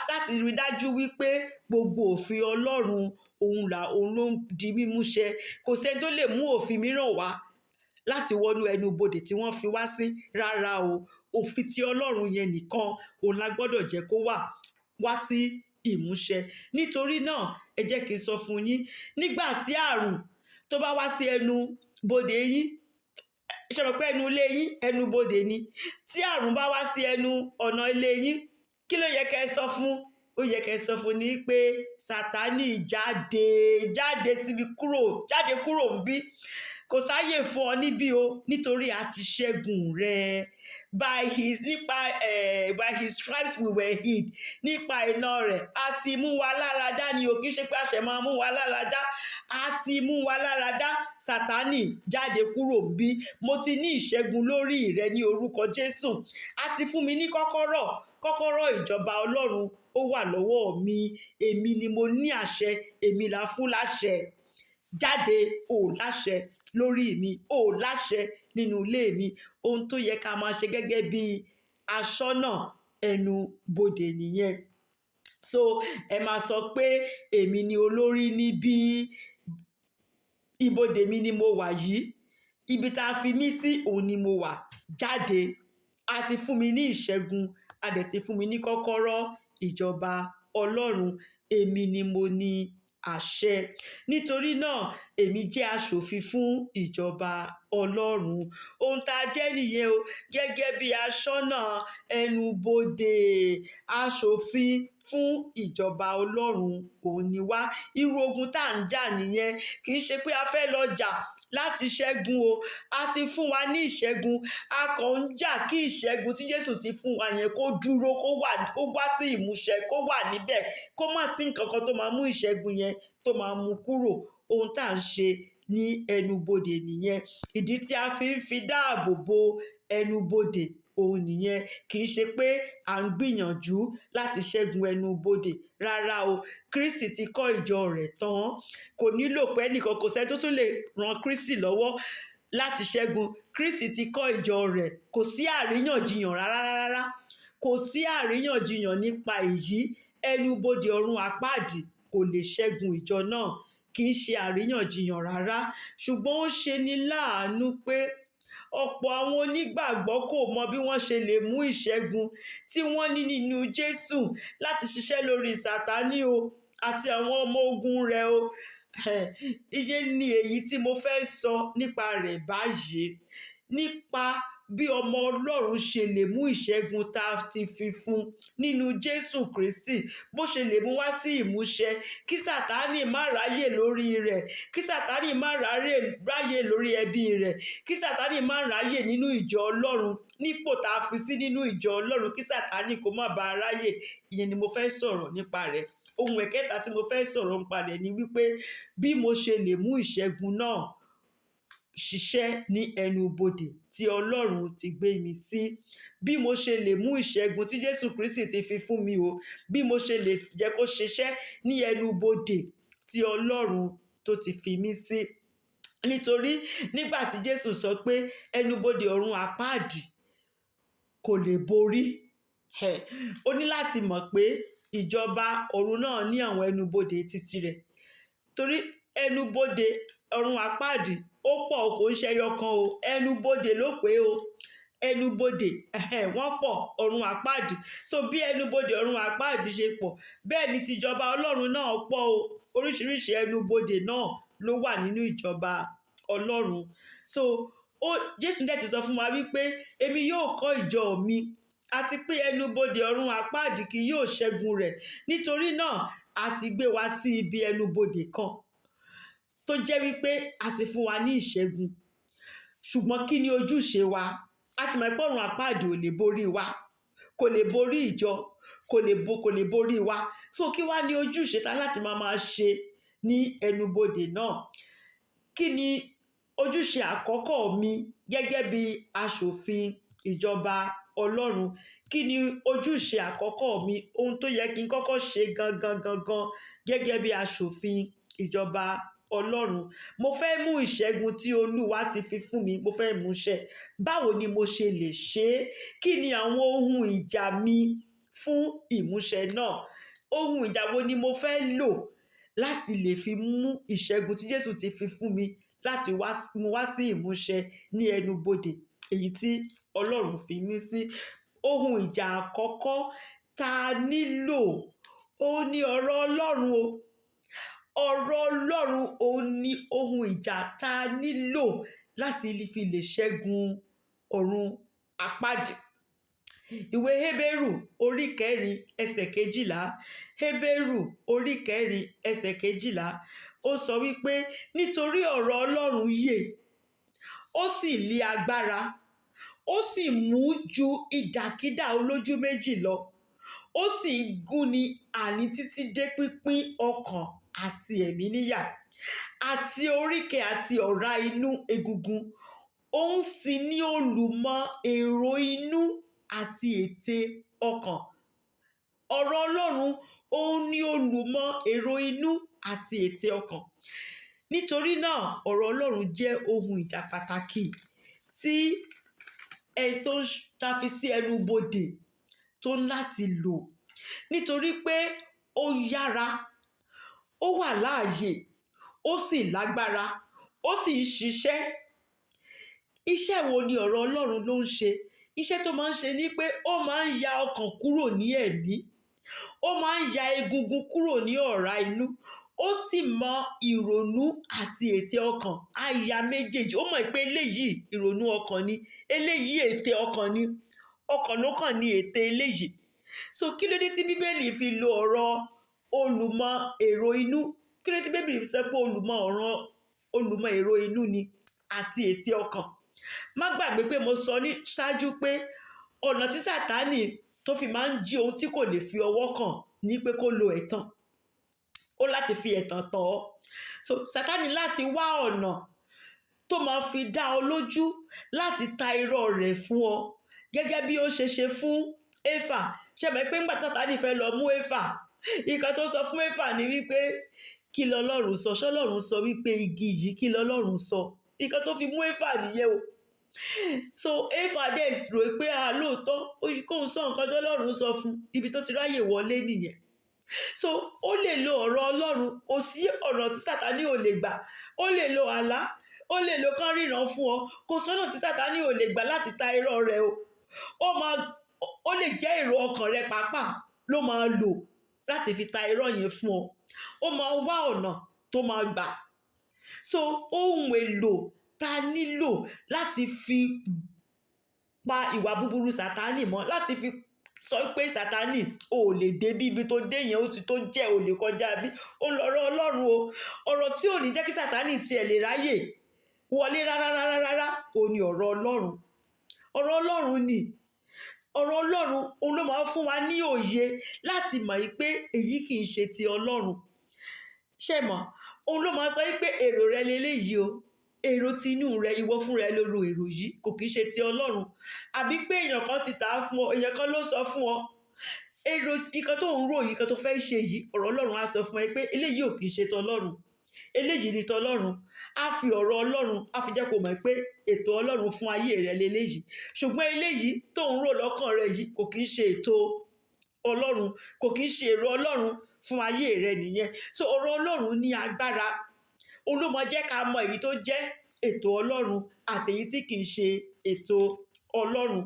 láti rí dájú wípé gbogbo òfin Ọlọ́run, òun là òun ló ń di mímúṣẹ. Kò sẹ́ni tó lè mú òfin mìíràn wá láti wọnú ẹnu bodè tí wọ́n fi wá sí. Rárá o, òfin tí Ọlọ́run yẹn nìkan, òun la gbọ́dọ̀ jẹ́ kó wà wá sí ìmúṣẹ. Nítorí náà, ẹ jẹ́ kí n sọ fún yín, nígbà tí àrùn tó bá wá sí ẹnu bodè yín, ṣe mọ̀ pé ẹnu ilé yín, ẹnu bodè ni? Tí àrùn bá wá sí ẹnu ọ̀nà ilé yín, kí ló yẹ kẹ́ ẹ sọ fún? Ó yẹ kẹ́ ẹ sọ fún ní pé, "Sátánì, jáde, jáde síbi, kúrò, jáde kúrò níbí. Kò sáyè fún ọ níbí o, nítorí a ti ṣẹ́gun rẹ." By his nípa eh, by his stripes we were healed. Nípa iná rẹ̀ a ti mú wa lára dá ni o. Kì í ṣe pé a ṣẹ̀ máa mú wa lára dá, a ti mú wa lára dá. Sátánì, jáde kúrò níbí. Mo ti ní ìṣẹ́gun lórí rẹ ní orúkọ Jésù. A ti fún mi ní kọ́kọ́rọ́. Kọ́kọ́rọ́ ìjọba Ọlọ́run, ó wà lọ́wọ́ mi. Èmi ni mo ní àṣẹ, èmi là fún láṣẹ. Jáde, ò láṣẹ lórí mi, ò láṣẹ nínú ilé mi. Ohun tó yẹ ká máa ṣe gẹ́gẹ́ bí aṣọ́nà ẹnu bodè nìyẹn. So ẹ máa sọ pé, "Èmi ni olórí níbí. Ibodè mi ni mo wà yìí. Ibi tá a fi mí sí, òun ni mo wà. Jáde. A ti fún mi ní ìṣẹ́gun, a dẹ̀ ti fún mi ní kọ́kọ́rọ́ ìjọba Ọlọ́run. Èmi ni mo ní àṣẹ. Nítorí náà, èmi jẹ́ aṣòfin fún ìjọba Ọlọ́run." Ohun tá a jẹ́ nìyẹn o, gẹ́gẹ́ bí aṣọ́nà ẹnubodè, aṣòfin fún ìjọba Ọlọ́run, òun ni wá. Irú ogun tá à ń jà nìyẹn. Kì í ṣe pé a fẹ́ lọ jà láti láti ṣẹ́gun o. A ti fún wa ní ìṣẹ́gun, a kàn ń jà kí ìṣẹ́gun tí Jésù ti fún wa yẹn kó dúró, kó wà, kó wá sí ìmúṣẹ, kó wà níbẹ̀, kó má sí nǹkan kan tó máa mú ìṣẹ́gun yẹn tó máa mú kúrò. Ohun tá à ń ṣe ní ẹnubodè nìyẹn. Ìdí tí a fi ń fi dáàbò bo ẹnubodè òun nìyẹn. Kì í ṣe pé à ń gbìyànjú láti ṣẹ́gun ẹnubodè rárá o. Kristi ti kọ́ ìjọ rẹ̀ tán, kò nílò pé ẹnìkan, kò sẹ́ni tó tún lè ran Kristi lọ́wọ́ láti ṣẹ́gun. Kristi ti kọ́ ìjọ rẹ̀, kò sí àríyànjiyàn rárá rárá, kò sí àríyànjiyàn nípa èyí. Ẹnubodè ọ̀run àpáàdì kò lè ṣẹ́gun ìjọ náà, kì í ṣe àríyànjiyàn rárá. Ṣùgbọ́n ó ṣe ni láàánú pé ọ̀pọ̀ àwọn onígbàgbọ́ kò mọ bí wọ́n ṣe lè mú ìṣẹ́gun tí wọ́n ní nínú Jésù láti ṣiṣẹ́ lórí Sátánì o àti àwọn ọmọ ogun rẹ̀ o. Iye ni èyí tí mo fẹ́ sọ nípa rẹ̀ báyìí, nípa bí ọmọ Ọlọ́run ṣe lè mú ìṣẹ́gun tá a ti fi fún nínú Jésù Kristi, bó ṣe lè mú wá sí ìmúṣẹ, kí Sátánì má ráyè lórí rẹ̀, kí Sátánì má ráyè lórí ẹbí rẹ̀, kí Sátánì má ráyè nínú ìjọ Ọlọ́run, nípò tá a fi sí nínú ìjọ Ọlọ́run, kí Sátánì kó má bàa ráyè. Ìyẹn ni mo fẹ́ sọ̀rọ̀ nípa rẹ̀. Ohun ẹ̀kẹta tí mo fẹ́ sọ̀rọ̀ nípa rẹ̀ ni wípé bí mo ṣe lè mú ìṣẹ́gun náà ṣiṣẹ́ ní ẹnubodè tí Ọlọ́run ti gbé mi sí, bí mo ṣe lè mú ìṣẹ́gun tí Jésù Kristi ti fi fún mi o, bí mo ṣe lè jẹ́ kó ṣiṣẹ́ ní ẹnubodè tí Ọlọ́run tó ti fi mí sí. Nítorí nígbà tí Jésù sọ pé ẹnubodè ọ̀run àpáàdì kò lè borí, ó ní láti mọ̀ pé ìjọba ọ̀run náà ní àwọn ẹnubodè titi rẹ̀. Torí ẹnubodè ọ̀run àpáàdì ó pọ̀, kò ń ṣe ẹyọ kan o, ẹnubodè ló pé o, ẹnubodè wọ́n pọ̀, ọ̀run àpáàdì. So bí ẹnubodè ọ̀run àpáàdì ṣe pọ̀, bẹ́ẹ̀ ni tìjọba Ọlọ́run náà pọ̀ o. Oríṣiríṣi ẹnubodè náà ló wà nínú ìjọba Ọlọ́run. So Jésù dẹ̀ ti sọ fún wa wípé èmi yóò kọ́ ìjọ mi, àti pé ẹnubodè ọ̀run àpáàdì kì yóò ṣẹ́gun rẹ̀. Nítorí náà a ti gbé wa sí ibi ẹnubodè kan tó jẹ́ wípé a ti fún wa ní ìṣẹ́gun. Ṣùgbọ́n kí ni ojúṣe wa? A ti mọ̀ pé ọ̀run àpáàdì ò lè borí wa, kò lè borí ìjọ, kò lè borí wa. So kí wá ní ojúṣe ta láti máa máa ṣe ní ẹnubodè náà? Kí ni ojúṣe àkọ́kọ́ mi gẹ́gẹ́ bí aṣòfin ìjọba Ọlọ́run? Kí ni ojúṣe àkọ́kọ́ mi? Ohun tó yẹ kí n kọ́kọ́ ṣe gangan gangan gẹ́gẹ́ bí aṣòfin ìjọba Ọlọ́run. Mo fẹ́ mú ìṣẹ́gun tí Olúwa ti fi fún mi, mo fẹ́ mú ṣẹ. Báwo ni mo ṣe lè ṣe é? Kí ni àwọn ohun ìjà mi fún ìmúṣẹ náà? Ohun ìjà wo ni mo fẹ́ lò láti lè fi mú ìṣẹ́gun tí Jésù ti fi fún mi láti mú wá sí ìmúṣẹ ní ẹnubodè èyí tí Ọlọ́run fi mí sí? Ohun ìjà àkọ́kọ́ tá a nílò òun ni ọ̀rọ̀ Ọlọ́run o. Ọ̀rọ̀ Ọlọ́run òun ni ohun ìjà tá a nílò láti fi lè ṣẹ́gun ọ̀run àpáàdì. Ìwé Hébérù orí 4 ẹsẹ̀ 12, Hébérù orí 4 ẹsẹ̀ 12, ó sọ wípé nítorí ọ̀rọ̀ Ọlọ́run yè, ó sì lé agbára, ó sì mú ju idàkídà olójú méjì lọ, ó sì ń gúnni àní títí dé pínpín ọkàn àti ẹ̀mí níyà, àti oríkèé àti ọ̀rá inú egungun. Òun sì ní olùmọ̀ èrò inú àti ète ọkàn. Ọ̀rọ̀ Ọlọ́run òun ní olùmọ̀ èrò inú àti ète ọkàn. Nítorí náà ọ̀rọ̀ Ọlọ́run jẹ́ ohun ìjà pàtàkì tí ẹni tó ń ta fi sí ẹnubodè tó ń láti lò. Nítorí pé ó yára, ó wà láàyè, ó sì lágbára, ó sì ń ṣiṣẹ́. Iṣẹ́ wo ni ọ̀rọ̀ Ọlọ́run ló ń ṣe? Iṣẹ́ tó máa ń ṣe ni pé ó máa ń ya ọkàn kúrò ní ẹ̀mí, ó máa ń ya egungun kúrò ní ọ̀rá inú, ó sì mọ ìrònú àti ète ọkàn. Á ya méjèèjì, ó mọ̀ pé eléyìí ìrònú ọkàn ni, eléyìí ète ọkàn ni, ọkàn ló kàn ní ète eléyìí. So kí ló dé tí Bíbélì fi lo ọ̀rọ̀ olùmọ̀ èrò inú? Kí ló dé tí Bíbélì fi sọ pé olùmọ̀ èrò inú ni? àti ète ọkàn. Má gbàgbé pé mo sọ ní ṣáájú pé ọ̀nà tí Sátánì tó fi máa ń jí ohun tí kò lè fi ọwọ́ kàn ní pé kó lo ẹ̀tàn. Ó láti fi ẹ̀tàn tàn ọ́. So Sátánì láti wá ọ̀nà tó máa fi dá ọ lójú láti ta irọ́ rẹ̀ fún ọ, gẹ́gẹ́ bí ó ṣe ṣe fún Éfà. Ṣé mọ̀ pé nígbà tí Sátánì fẹ́ lọ mú Éfà, nǹkan tó sọ fún Éfà ni wípé, kí lọlọ́run sọ? Ṣọlọ́run sọ wípé igi yìí, kí lọlọ́run sọ? Nǹkan tó fi mú Éfà nìyẹn o. So Éfà dẹ̀ rò pé a lóòótọ́ kóun sọ nǹkan tó lọ́run sọ fún, ibi tó ti ráyè wọlé nìyẹn. So ó lè lo ọ̀rọ̀ Ọlọ́run. Kò sí ọ̀nà tí Sátánì ò lè gbà. Ó lè lo àlá, ó lè lo kán ríran fún ọ. Kò sọ́nà tí Sátánì ò lè gbà láti ta irọ́ rẹ̀ o. Ó lè jẹ́ èrò ọkàn rẹ pàápàá ló máa lò láti fi ta irọ́ yẹn fún ọ. Ó máa wá ọ̀nà tó máa gbà. So ohun èlò ta nílò láti fi pa ìwà búburú Sátánì mọ́, láti fi sọ pé Sátánì ò lè dé bí ibi tó dé yẹn, ó ti tó jẹ́, ò lè kọjá bí, ó lọ́rọ̀ Ọlọ́run o. Ọ̀rọ̀ tí ò ní jẹ́ kí Sátánì tiẹ̀ lè ráyè wọlé rárá rárá rárá, ò ní ọ̀rọ̀ Ọlọ́run. Ọ̀rọ̀ Ọlọ́run ni. Ọ̀rọ̀ Ọlọ́run òun ló máa ń fún wa ní òye láti mọ̀ pé èyí kì í ṣe ti Ọlọ́run. Ṣé mọ̀? Òun ló máa sọ pé èrò rẹ leléyìí o. Èrò ti inú rẹ, ìwọ fún rẹ ló ro èrò yìí, kò kì í ṣe ti Ọlọ́run. Àbí pé èèyàn kan ti tà á fún ọ, èèyàn kan ló sọ fún ọ. Èrò nǹkan tó ń rò yìí, nǹkan tó fẹ́ ṣe yìí, ọ̀rọ̀ Ọlọ́run á sọ fún ẹ pé eléyìí ò kì í ṣe ti Ọlọ́run. Eléyìí ni ti Ọlọ́run. Á fi ọ̀rọ̀ Ọlọ́run, á fi jẹ́ kó mọ̀ pé ètò Ọlọ́run fún ayé rẹ leléyìí. Ṣùgbọ́n eléyìí tó ń rò lọ́kàn rẹ yìí kò kì í ṣe ètò Ọlọ́run, kò kì í ṣe èrò Ọlọ́run fún ayé rẹ nìyẹn. So ọ̀rọ̀ Ọlọ́run ní agbára. Òun ló máa jẹ́ ká mọ èyí tó jẹ́ ètò Ọlọ́run àti èyí tí kì í ṣe ètò Ọlọ́run.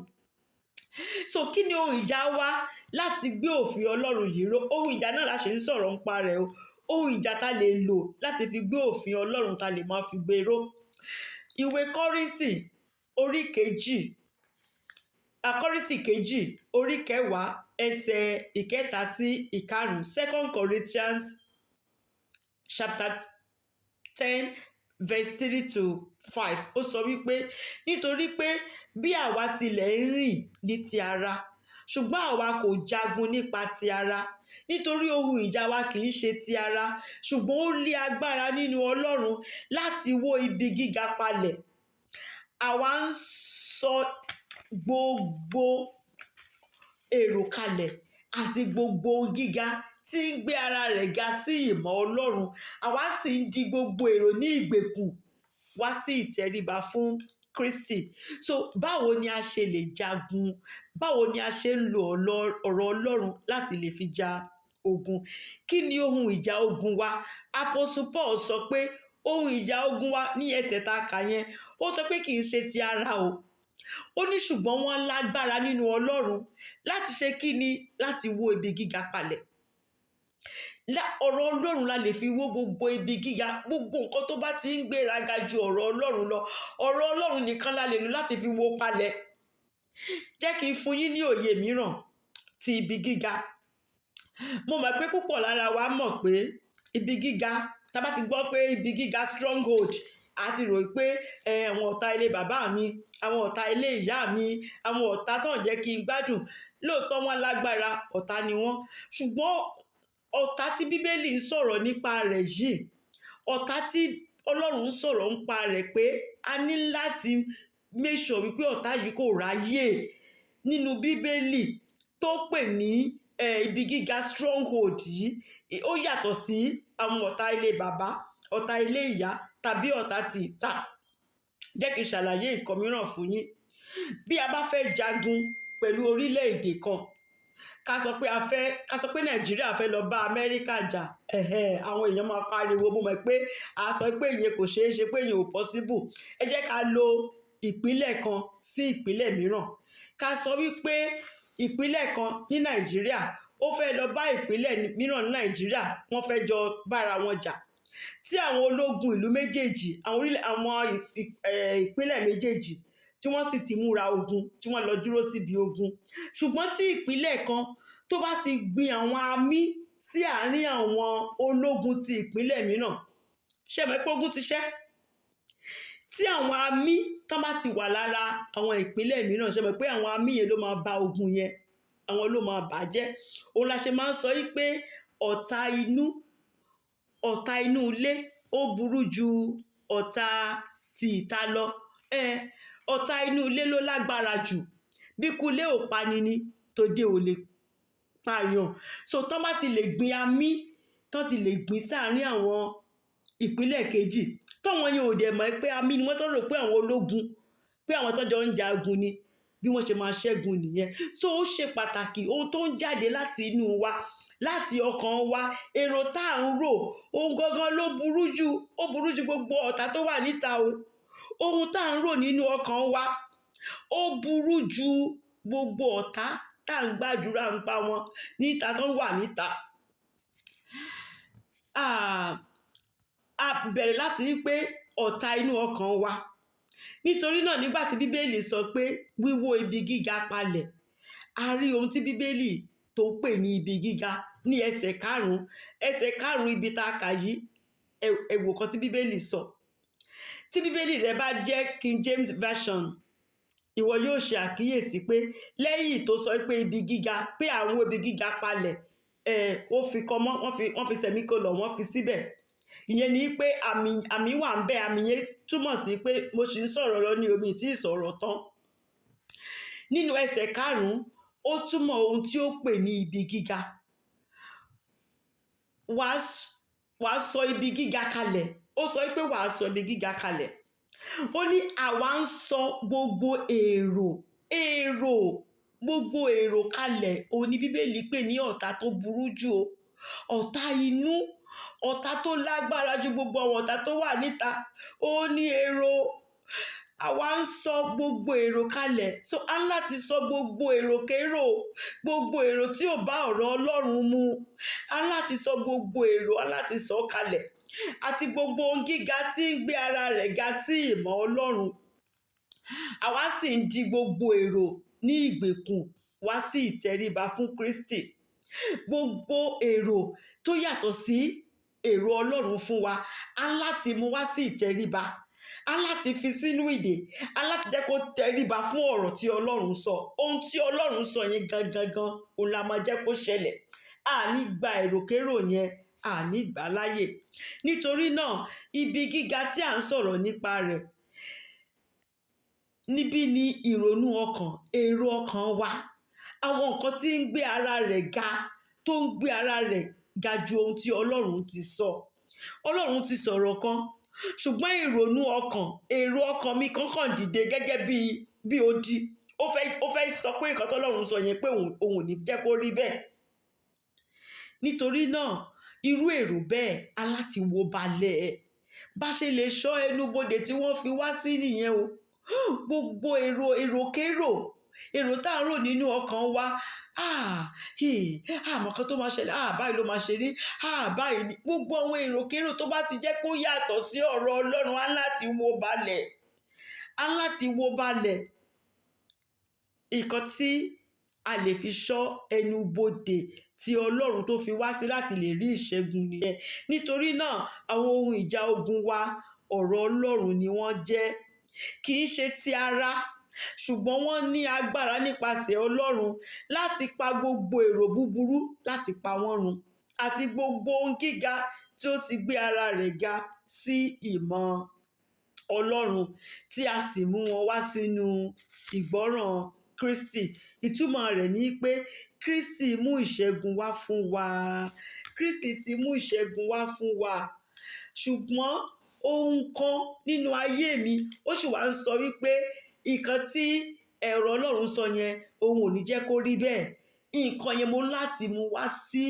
So kí ni ohun ìjà wa láti gbé òfin Ọlọ́run yìí ró? Ohun ìjà náà la ṣe ń sọ̀rọ̀ nípa rẹ̀ o. Ohun ìjà ta lè lò láti fi gbé òfin Ọlọ́run ta lè máa fi gbé ró. Ìwé Kọ́ríńtì orí kejì, Kọ́ríńtì kejì orí kẹwàá ẹsẹ̀ ìkẹta sí ìkarùn-ún, 2 Corinthians chapter 10 verse 3 to 5. Ó sọ wípé nítorí pé bí àwa tilẹ̀ ń rìn ní ti ara, ṣùgbọ́n àwa kò jagun nípa ti ara. Nítorí ohun ìjà wa kì í ṣe ti ara, ṣùgbọ́n ó lé agbára nínú Ọlọ́run láti wó ibi gíga palẹ̀. Àwa ń sọ gbogbo èrò kalẹ̀ àti gbogbo ohun gíga tí ń gbé ara rẹ̀ ga sí ìmọ̀ Ọlọ́run. Àwa sì ń di gbogbo èrò ní ìgbèkùn wá sí ìtẹríba fún Kristi. So báwo ni a ṣe lè jagun? Báwo ni a ṣe ń lo ọ̀rọ̀ Ọlọ́run láti lè fi ja ogun? Kí ni ohun ìjà ogun wa? Apostle Paul sọ pé ohun ìjà ogun wa ní ẹsẹ̀ tá a kà yẹn, ó sọ pé kì í ṣe ti ara o. Ó ní ṣùgbọ́n wọ́n lágbára nínú Ọlọ́run láti ṣe kí ni? Láti wó ibi gíga palẹ̀. Ọ̀rọ̀ Ọlọ́run la lè fi wó gbogbo ibi gíga, gbogbo nǹkan tó bá ti ń gbéraga ju ọ̀rọ̀ Ọlọ́run lọ. Ọ̀rọ̀ Ọlọ́run nìkan la lè lò láti fi wó palẹ̀. Jẹ́ kí n fún yín ní òye mìíràn ti ibi gíga. Mo mọ̀ pé púpọ̀ lára wa mọ̀ pé ibi gíga, tá bá ti gbọ́ pé ibi gíga stronghold, a ti rò pé àwọn ọ̀tá ilé bàbá mi, àwọn ọ̀tá ilé ìyá mi, àwọn ọ̀tá tó ń jẹ́ kí n gbádùn. Lóòótọ́ wọ́n lágbára, ọ̀tá ni wọ́n. Ṣùgbọ́n ọ̀tá tí Bíbélì ń sọ̀rọ̀ nípa rẹ̀ yìí, ọ̀tá tí Ọlọ́run ń sọ̀rọ̀ nípa rẹ̀ pé a ní láti make sure wípé ọ̀tá yìí kò ráyè nínú Bíbélì tó pè ní ibi gíga stronghold yìí, ó yàtọ̀ sí àwọn ọ̀tá ilé bàbá, ọ̀tá ilé ìyá tàbí ọ̀tá ti ìta. Jẹ́ kí n ṣàlàyé nǹkan mìíràn fún yín. Bí a bá fẹ́ jagun pẹ̀lú orílẹ̀-èdè kan, ká sọ pé a fẹ́, ká sọ pé Nàìjíríà fẹ́ lọ bá Amẹ́ríkà jà, àwọn èèyàn máa pariwo. Mo mọ̀ pé a sọ pé ìyẹn kò ṣe é ṣe, pé ìyẹn ò possible. Ẹ jẹ́ ká lo ìpínlẹ̀ kan sí ìpínlẹ̀ mìíràn. Ká sọ wípé ìpínlẹ̀ kan ní Nàìjíríà ó fẹ́ lọ bá ìpínlẹ̀ mìíràn ní Nàìjíríà, wọ́n fẹ́ jọ bára wọn jà. Tí àwọn ológun ìlú méjèèjì, àwọn orílẹ̀, àwọn ìpínlẹ̀ méjèèjì tí wọ́n sì ti múra ogun, tí wọ́n lọ dúró síbi ogun. Ṣùgbọ́n tí ìpínlẹ̀ kan tó bá ti gbin àwọn amí sí àárín àwọn ológun ti ìpínlẹ̀ mìíràn, ṣé ẹ mọ̀ pé ogun ti ṣẹ́? Tí àwọn amí tán bá ti wà lára àwọn ìpínlẹ̀ mìíràn, ṣe mọ̀ pé àwọn amí yẹn ló máa ba ogun yẹn, àwọn ló máa bàjẹ́. Òun la ṣe máa ń sọ yí pé ọ̀tá inú, ọ̀tá inú ilé ó burú ju ọ̀tá ti ìta lọ. Ọ̀tá inú ilé ló lágbára jù. Bí ikú ilé ò pani ni, tòde ò lè pààyàn. So tán bá ti lè gbin amí, tán ti lè gbin sáàárín àwọn ìpínlẹ̀ kejì, táwọn yẹn ò dẹ̀ mọ̀ pé amí ni wọ́n, tó rò pé àwọn ológun, pé àwọn tó jọ ń jagun ni, bí wọ́n ṣe máa ṣẹ́gun nìyẹn. So ó ṣe pàtàkì ohun tó ń jáde láti inú wa, láti ọkàn wa, èrò tá à ń rò, ohun gangan ló burú jù. Ó burú ju gbogbo ọ̀tá tó wà níta o. Ohun tá à ń rò nínú ọkàn wa, ó burú ju gbogbo ọ̀tá tá à ń gbàdúrà ń pa wọn níta tó wà níta. A bẹ̀rẹ̀ láti rí pé ọ̀tá inú ọkàn wa. Nítorí náà, nígbà tí Bíbélì sọ pé wíwó ibi gíga palẹ̀, a rí ohun tí Bíbélì tó pè ní ibi gíga ní ẹsẹ̀ 5, ẹsẹ̀ 5 ibi tá a kà yìí. Ẹ wò kan tí Bíbélì sọ. Tí Bíbélì rẹ bá jẹ́ King James Version, ìwọ yóò ṣe àkíyèsí pé lẹ́yìn tó sọ pé ibi gíga, pé àwọn ibi gíga palẹ̀, ó fi kọmọ́, wọ́n fi semicolon, wọ́n fi síbẹ̀. Ìyẹn ni pé àmì wà ń bẹ. Àmì yẹn túmọ̀ sí pé mo sì ń sọ̀rọ̀ lọ ní omi tí ì sọ̀rọ̀ tán. Nínú ẹsẹ̀ 5, ó túmọ̀ ohun tí ó pè ní ibi gíga. Wàá sọ ibi gíga kalẹ̀. Ó sọ pé wàá sọ ibi gíga kalẹ̀. Ó ní àwa ń sọ gbogbo èrò, gbogbo èrò kalẹ̀. Òun ni Bíbélì pè ní ọ̀tá tó burú jù o, ọ̀tá inú, ọ̀tá tó lágbára ju gbogbo àwọn ọ̀tá tó wà níta. Ó ní èrò, àwa ń sọ gbogbo èrò kalẹ̀. So a ń láti sọ gbogbo èròkérò, gbogbo èrò tí ò bá ọ̀rọ̀ Ọlọ́run mu, a ń láti sọ gbogbo èrò, a ń láti sọ kalẹ̀, àti gbogbo ohun gíga tí ń gbé ara rẹ̀ ga sí ìmọ̀ Ọlọ́run. Àwa sì ń di gbogbo èrò ní ìgbèkùn wá sí ìtẹríba fún Kristi. Gbogbo èrò tó yàtọ̀ sí èrò Ọlọ́run fún wa, a ń láti mú wá sí ìtẹríba, a ń láti fi sínú ìdè, a ń láti jẹ́ kó tẹríba fún ọ̀rọ̀ tí Ọlọ́run sọ. Ohun tí Ọlọ́run sọ yẹn gangan gan, òun la máa jẹ́ kó ṣẹlẹ̀. A ní gba èròkérò yẹn, a ní gbà láyè. Nítorí náà, ibi gíga tí à ń sọ̀rọ̀ nípa rẹ̀ níbí ni ìrònú ọkàn, èrò ọkàn wa, àwọn nǹkan tí ń gbé ara rẹ̀ ga, tó ń gbé ara rẹ̀ ga ju ohun tí Ọlọ́run ti sọ. Ọlọ́run ti sọ̀rọ̀ kan, ṣùgbọ́n ìrònú ọkàn, èrò ọkàn mi kankan dìde gẹ́gẹ́ bí odi. Ó fẹ́ sọ pé nǹkan tọ́lọ́run sọ yẹn, pé òun ò ní jẹ́ kó rí bẹ́ẹ̀. Nítorí náà, irú èrò bẹ́ẹ̀ á láti wó balẹ̀. Bá ṣe lè ṣọ́ ẹnubodè tí wọ́n fi wá sí nìyẹn o. Gbogbo èrò, èròkérò, èrò tá à ń rò nínú ọkàn wa, àmọ́ kan tó máa ṣẹlẹ̀, báyìí ló máa ṣe rí, báyìí ni, gbogbo àwọn èròkérò tó bá ti jẹ́ kó yàtọ̀ sí ọ̀rọ̀ Ọlọ́run, á láti wó balẹ̀, á láti wó balẹ̀. Nǹkan tí a lè fi ṣọ́ ẹnubodè tí Ọlọ́run tó fi wá sí láti lè rí ìṣẹ́gun nìyẹn. Nítorí náà, àwọn ohun ìjà ogun wa, ọ̀rọ̀ Ọlọ́run ni wọ́n jẹ́. Kì í ṣe ti ara, ṣùgbọ́n wọ́n ní agbára nípasẹ̀ Ọlọ́run láti pa gbogbo èrò búburú, láti pa wọ́n run, àti gbogbo ohun gíga tí ó ti gbé ara rẹ̀ ga sí ìmọ̀ Ọlọ́run, tí a sì mú wọn wá sínú ìgbọ́ràn Kristi. Ìtumọ̀ rẹ̀ ni pé Kristi mú ìṣẹ́gun wá fún wa. Kristi ti mú ìṣẹ́gun wá fún wa, ṣùgbọ́n ohun kan nínú ayé mi, ó sì wá ń sọ wípé nǹkan tí ẹ̀rọ Ọlọ́run sọ yẹn, òun ò ní jẹ́ kó rí bẹ́ẹ̀. Nǹkan yẹn, mo ń láti mú wá sí,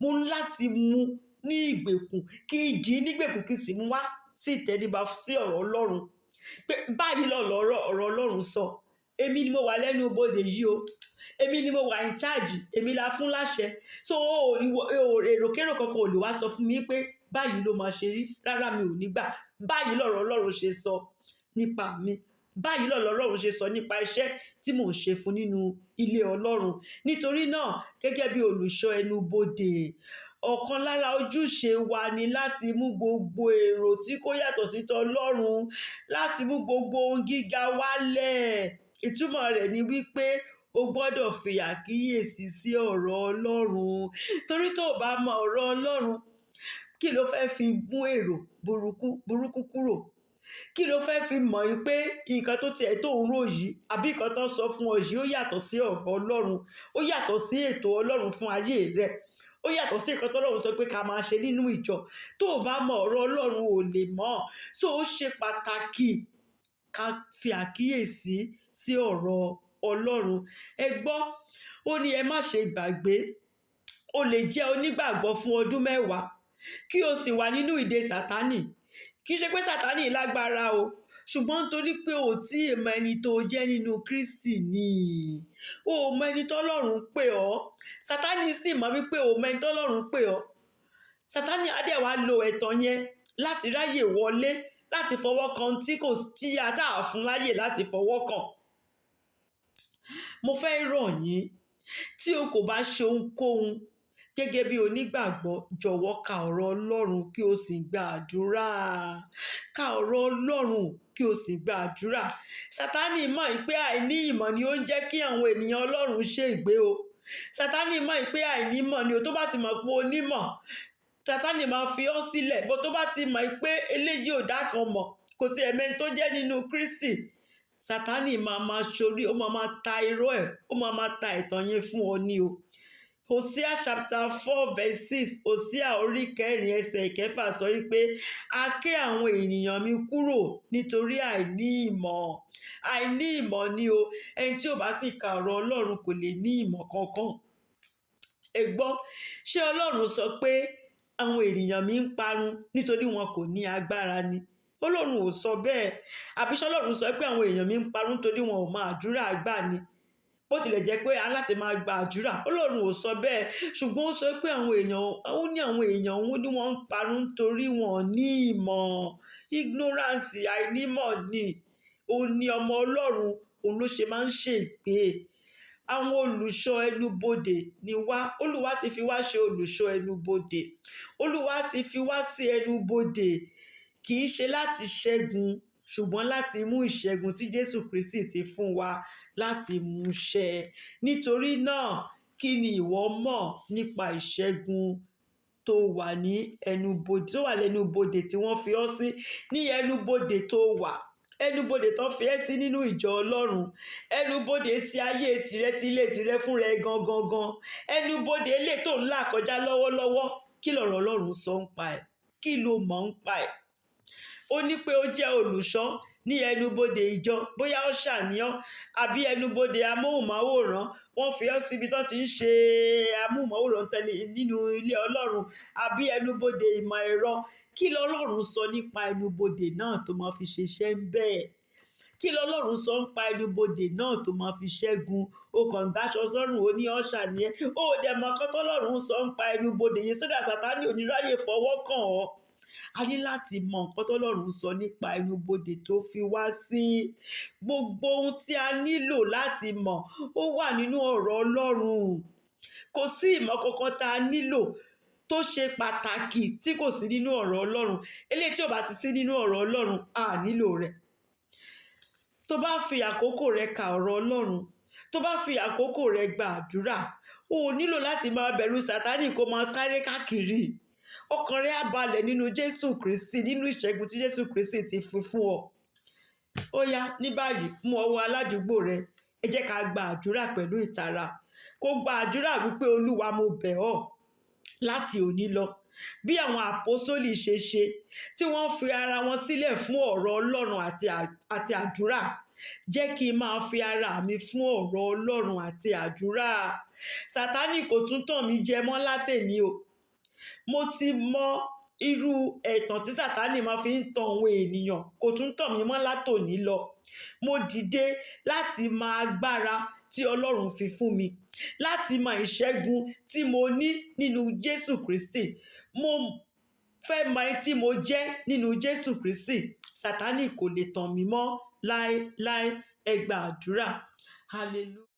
mo ń láti mú ní ìgbèkùn, kí n dì í nígbèkùn, kí n sì mú wá sí ìtẹríba sí ọ̀rọ̀ Ọlọ́run, pé báyìí lọ̀rọ̀ ọ̀rọ̀ Ọlọ́run sọ. Èmi ni mo wà lẹ́nu bodè yìí o, èmi ni mo wà in charge, èmi la fún láṣẹ. So èròkérò kankan ò lè wá sọ fún mi pé báyìí ló máa ṣe rí. Rárá, mi ò ní gbà. Báyìí lọ̀rọ̀ Ọlọ́run ṣe sọ nípa mi, báyìí lọ̀rọ̀ Ọlọ́run ṣe sọ nípa iṣẹ́ tí mò ń ṣe fún nínú ilé Ọlọ́run. Nítorí náà, gẹ́gẹ́ bí olùṣọ́ ẹnu bodè, Ọ̀kan lára ojúṣe wa ni láti mú gbogbo èrò tí kò yàtọ̀ sí tọlọ́run, láti mú gbogbo ohun gíga wálẹ̀. Ìtumọ̀ rẹ̀ ni wípé o gbọ́dọ̀ fi àkíyèsí sí ọ̀rọ̀ Ọlọ́run. Torí tó o bá mọ ọ̀rọ̀ Ọlọ́run, kí ló fẹ́ fi mú èrò burúkú burúkú kúrò? Kí ló fẹ́ fi mọ̀ pé nǹkan tó tiẹ̀ tó ń rò yìí àbí nǹkan tó ń sọ fún ọ yìí ó yàtọ̀ sí ọ̀rọ̀ Ọlọ́run, ó yàtọ̀ sí ètò Ọlọ́run fún ayé rẹ, ó yàtọ̀ sí nǹkan tọ́lọ́run sọ pé ká máa ṣe nínú ìjọ? Tó o bá mọ ọ̀rọ̀ Ọlọ́run, ò lè mọ̀. So ó ṣe pàtàkì ká fi àkíyèsí sí ọ̀rọ̀ Ọlọ́run. Ẹ gbọ́, ó ní ẹ má ṣe gbàgbé. O lè jẹ́ onígbàgbọ́ fún ọdún 10 kí o sì wà nínú ìdè Sátánì. Kì í ṣe pé Sátánì lágbára o, ṣùgbọ́n nítorí pé o ò tí ì mọ ẹni tó jẹ́ nínú Kristi ni. O ò mọ ẹni tọ́lọ́run pè ọ́. Sátánì sì mọ̀ wípé o mọ ẹni tọ́lọ́run pè ọ́. Sátánì á dẹ̀ wá lo ẹ̀tàn yẹn láti ráyè wọlé, láti fọwọ́ kan tí kò tí a tá a fún láyè láti fọwọ́ kàn. Mo fẹ́ rọ̀ yín, tí o kò bá ṣe ohunkóhun gẹ́gẹ́ bí onígbàgbọ́, jọ̀wọ́ ka ọ̀rọ̀ Ọlọ́run kí o sì gba àdúrà. Ka ọ̀rọ̀ Ọlọ́run kí o sì gba àdúrà. Sátánì mọ̀ pé àìní ìmọ̀ ni ó ń jẹ́ kí àwọn ènìyàn Ọlọ́run ṣègbé o. Sátánì mọ̀ pé àìní ìmọ̀ ni o. Tó bá ti mọ̀ pé onímọ̀, Sátánì máa fi ọ́ sílẹ̀. Bó tó bá ti mọ̀ pé eléyìí ò dá kan mọ̀, kò tiẹ̀ mẹ́ni tó jẹ́ nínú Kristi, Sátánì máa máa ṣorí, ó máa máa ta irọ́ ẹ̀, ó máa máa ta ẹ̀tàn yẹn fún ọ ní o. Hosea chapter 4 verse 6, Hosea orí 4 ẹsẹ̀ 6 sọ wípé a ké àwọn ènìyàn mi kúrò nítorí àìní ìmọ̀. Àìní ìmọ̀ ni o. Ẹni tí ò bá sì ka ọ̀rọ̀ Ọlọ́run kò lè ní ìmọ̀ kankan. Ẹ gbọ́, ṣé Ọlọ́run sọ pé àwọn ènìyàn mi ń parun nítorí wọn kò ní agbára ni? Ọlọ́run ò sọ bẹ́ẹ̀. Àbí ṣé Ọlọ́run sọ pé àwọn èèyàn mi ń parun nítorí wọn ò máa àdúrà gbà ni? Bó tilẹ̀ jẹ́ pé a láti máa gba àdúrà, Ọlọ́run ò sọ bẹ́ẹ̀. Ṣùgbọ́n ó sọ pé àwọn èèyàn, ó ní àwọn èèyàn òun ní wọ́n ń parun nítorí wọn ò ní ìmọ̀. Ignorance, àìnímọ̀ ni. Ó ní ọmọ Ọlọ́run, òun ló ṣe máa ń ṣègbé. Àwọn olùṣọ́ ẹnubodè ni wá. Olúwa ti fi wá ṣe olùṣọ́ ẹnubodè. Olúwa ti fi wá sí ẹnubodè. Kì í ṣe láti ṣẹ́gun, ṣùgbọ́n láti mú ìṣẹ́gun tí Jésù Kristi ti fún wa láti mú ṣẹ. Nítorí náà, kí ni ìwọ mọ̀ nípa ìṣẹ́gun tó wà ní ẹnubodè, tó wà lẹ́nubodè tí wọ́n fi ọ́ sí, ní ẹnubodè tó wà, ẹnubodè tó fi ẹ́ sí nínú ìjọ Ọlọ́run, ẹnubodè ti ayé tìrẹ, ti ilé tìrẹ fún rẹ gangan gan, ẹnubodè ilé tó ń là kọjá lọ́wọ́lọ́wọ́? Kí lọ̀rọ̀ Ọlọ́run sọ ń pa ẹ̀? Kí ló mọ̀ ń pa ẹ̀? Ó ní pé ó jẹ́ olùṣọ́ ní ẹnubodè ìjọ, bóyá ó ṣàníyàn àbí ẹnubodè amóhùnmáwòrán, wọ́n fi ọ́ síbi tán ti ń ṣe amóhùnmáwòrán tẹ́lẹ̀ nínú ilé Ọlọ́run, àbí ẹnubodè ìmọ̀ ẹ̀rọ. Kí lọlọ́run sọ nípa ẹnubodè náà tó máa fi ṣiṣẹ́ ń bẹ́ẹ̀? Kí lọlọ́run sọ nípa ẹnubodè náà tó máa fi ṣẹ́gun? O kàn ń gbáṣọ sọ́rùn, ó ní ọ̀ṣà ni ẹ́, ó dẹ̀ mọ̀ nǹkan tọ́lọ́run sọ nípa ẹnubodè yẹn sódà Sátánì ò ní ráyè fọwọ́ kàn ọ́. A ní láti mọ nǹkan tọ́lọ́run sọ nípa ẹnubodè tó fi wá sí. Gbogbo ohun tí a nílò láti mọ̀ ó wà nínú ọ̀rọ̀ Ọlọ́run. Kò sí ìmọ̀ kankan tá a nílò tó ṣe pàtàkì tí kò sí nínú ọ̀rọ̀ Ọlọ́run. Eléyìí tí ò bá ti sí nínú ọ̀rọ̀ Ọlọ́run, a nílò rẹ̀. Tó bá fi àkókò rẹ ka ọ̀rọ̀ Ọlọ́run, tó bá fi àkókò rẹ gba àdúrà, o ò nílò láti máa bẹ̀rù Sátánì kó máa sáré káàkiri. Ọkàn rẹ á balẹ̀ nínú Jésù Kristi, nínú ìṣẹ́gun tí Jésù Kristi ti fi fún ọ. Ó yá, ní báyìí, mú ọwọ́ aládùúgbò rẹ. Ẹ jẹ́ ká gba àdúrà pẹ̀lú ìtara. Kó gba àdúrà wípé Olúwa, mo bẹ̀ ọ́ láti òní lọ. Bí àwọn àpọ́sítélì ṣe ṣe tí wọ́n fi ara wọn sílẹ̀ fún ọ̀rọ̀ Ọlọ́run àti àdúrà, jẹ́ kí n máa fi ara mi fún ọ̀rọ̀ Ọlọ́run àti àdúrà. Sátánì kò tún tàn mí jẹ mọ́ látẹ̀ní o. Mo ti mọ irú ẹ̀tàn tí Sátánì máa fi ń tan àwọn ènìyàn, kò tún tàn mí mọ́ látòní lọ. Mo dìde láti mọ agbára tí Ọlọ́run fi fún mi, láti mọ ìṣẹ́gun tí mo ní nínú Jésù Kristi. Mo fẹ́ mọ ẹni tí mo jẹ́ nínú Jésù Kristi. Sátánì kò lè tàn mí mọ́ láéláé. Ẹ gba àdúrà. Hallelujah.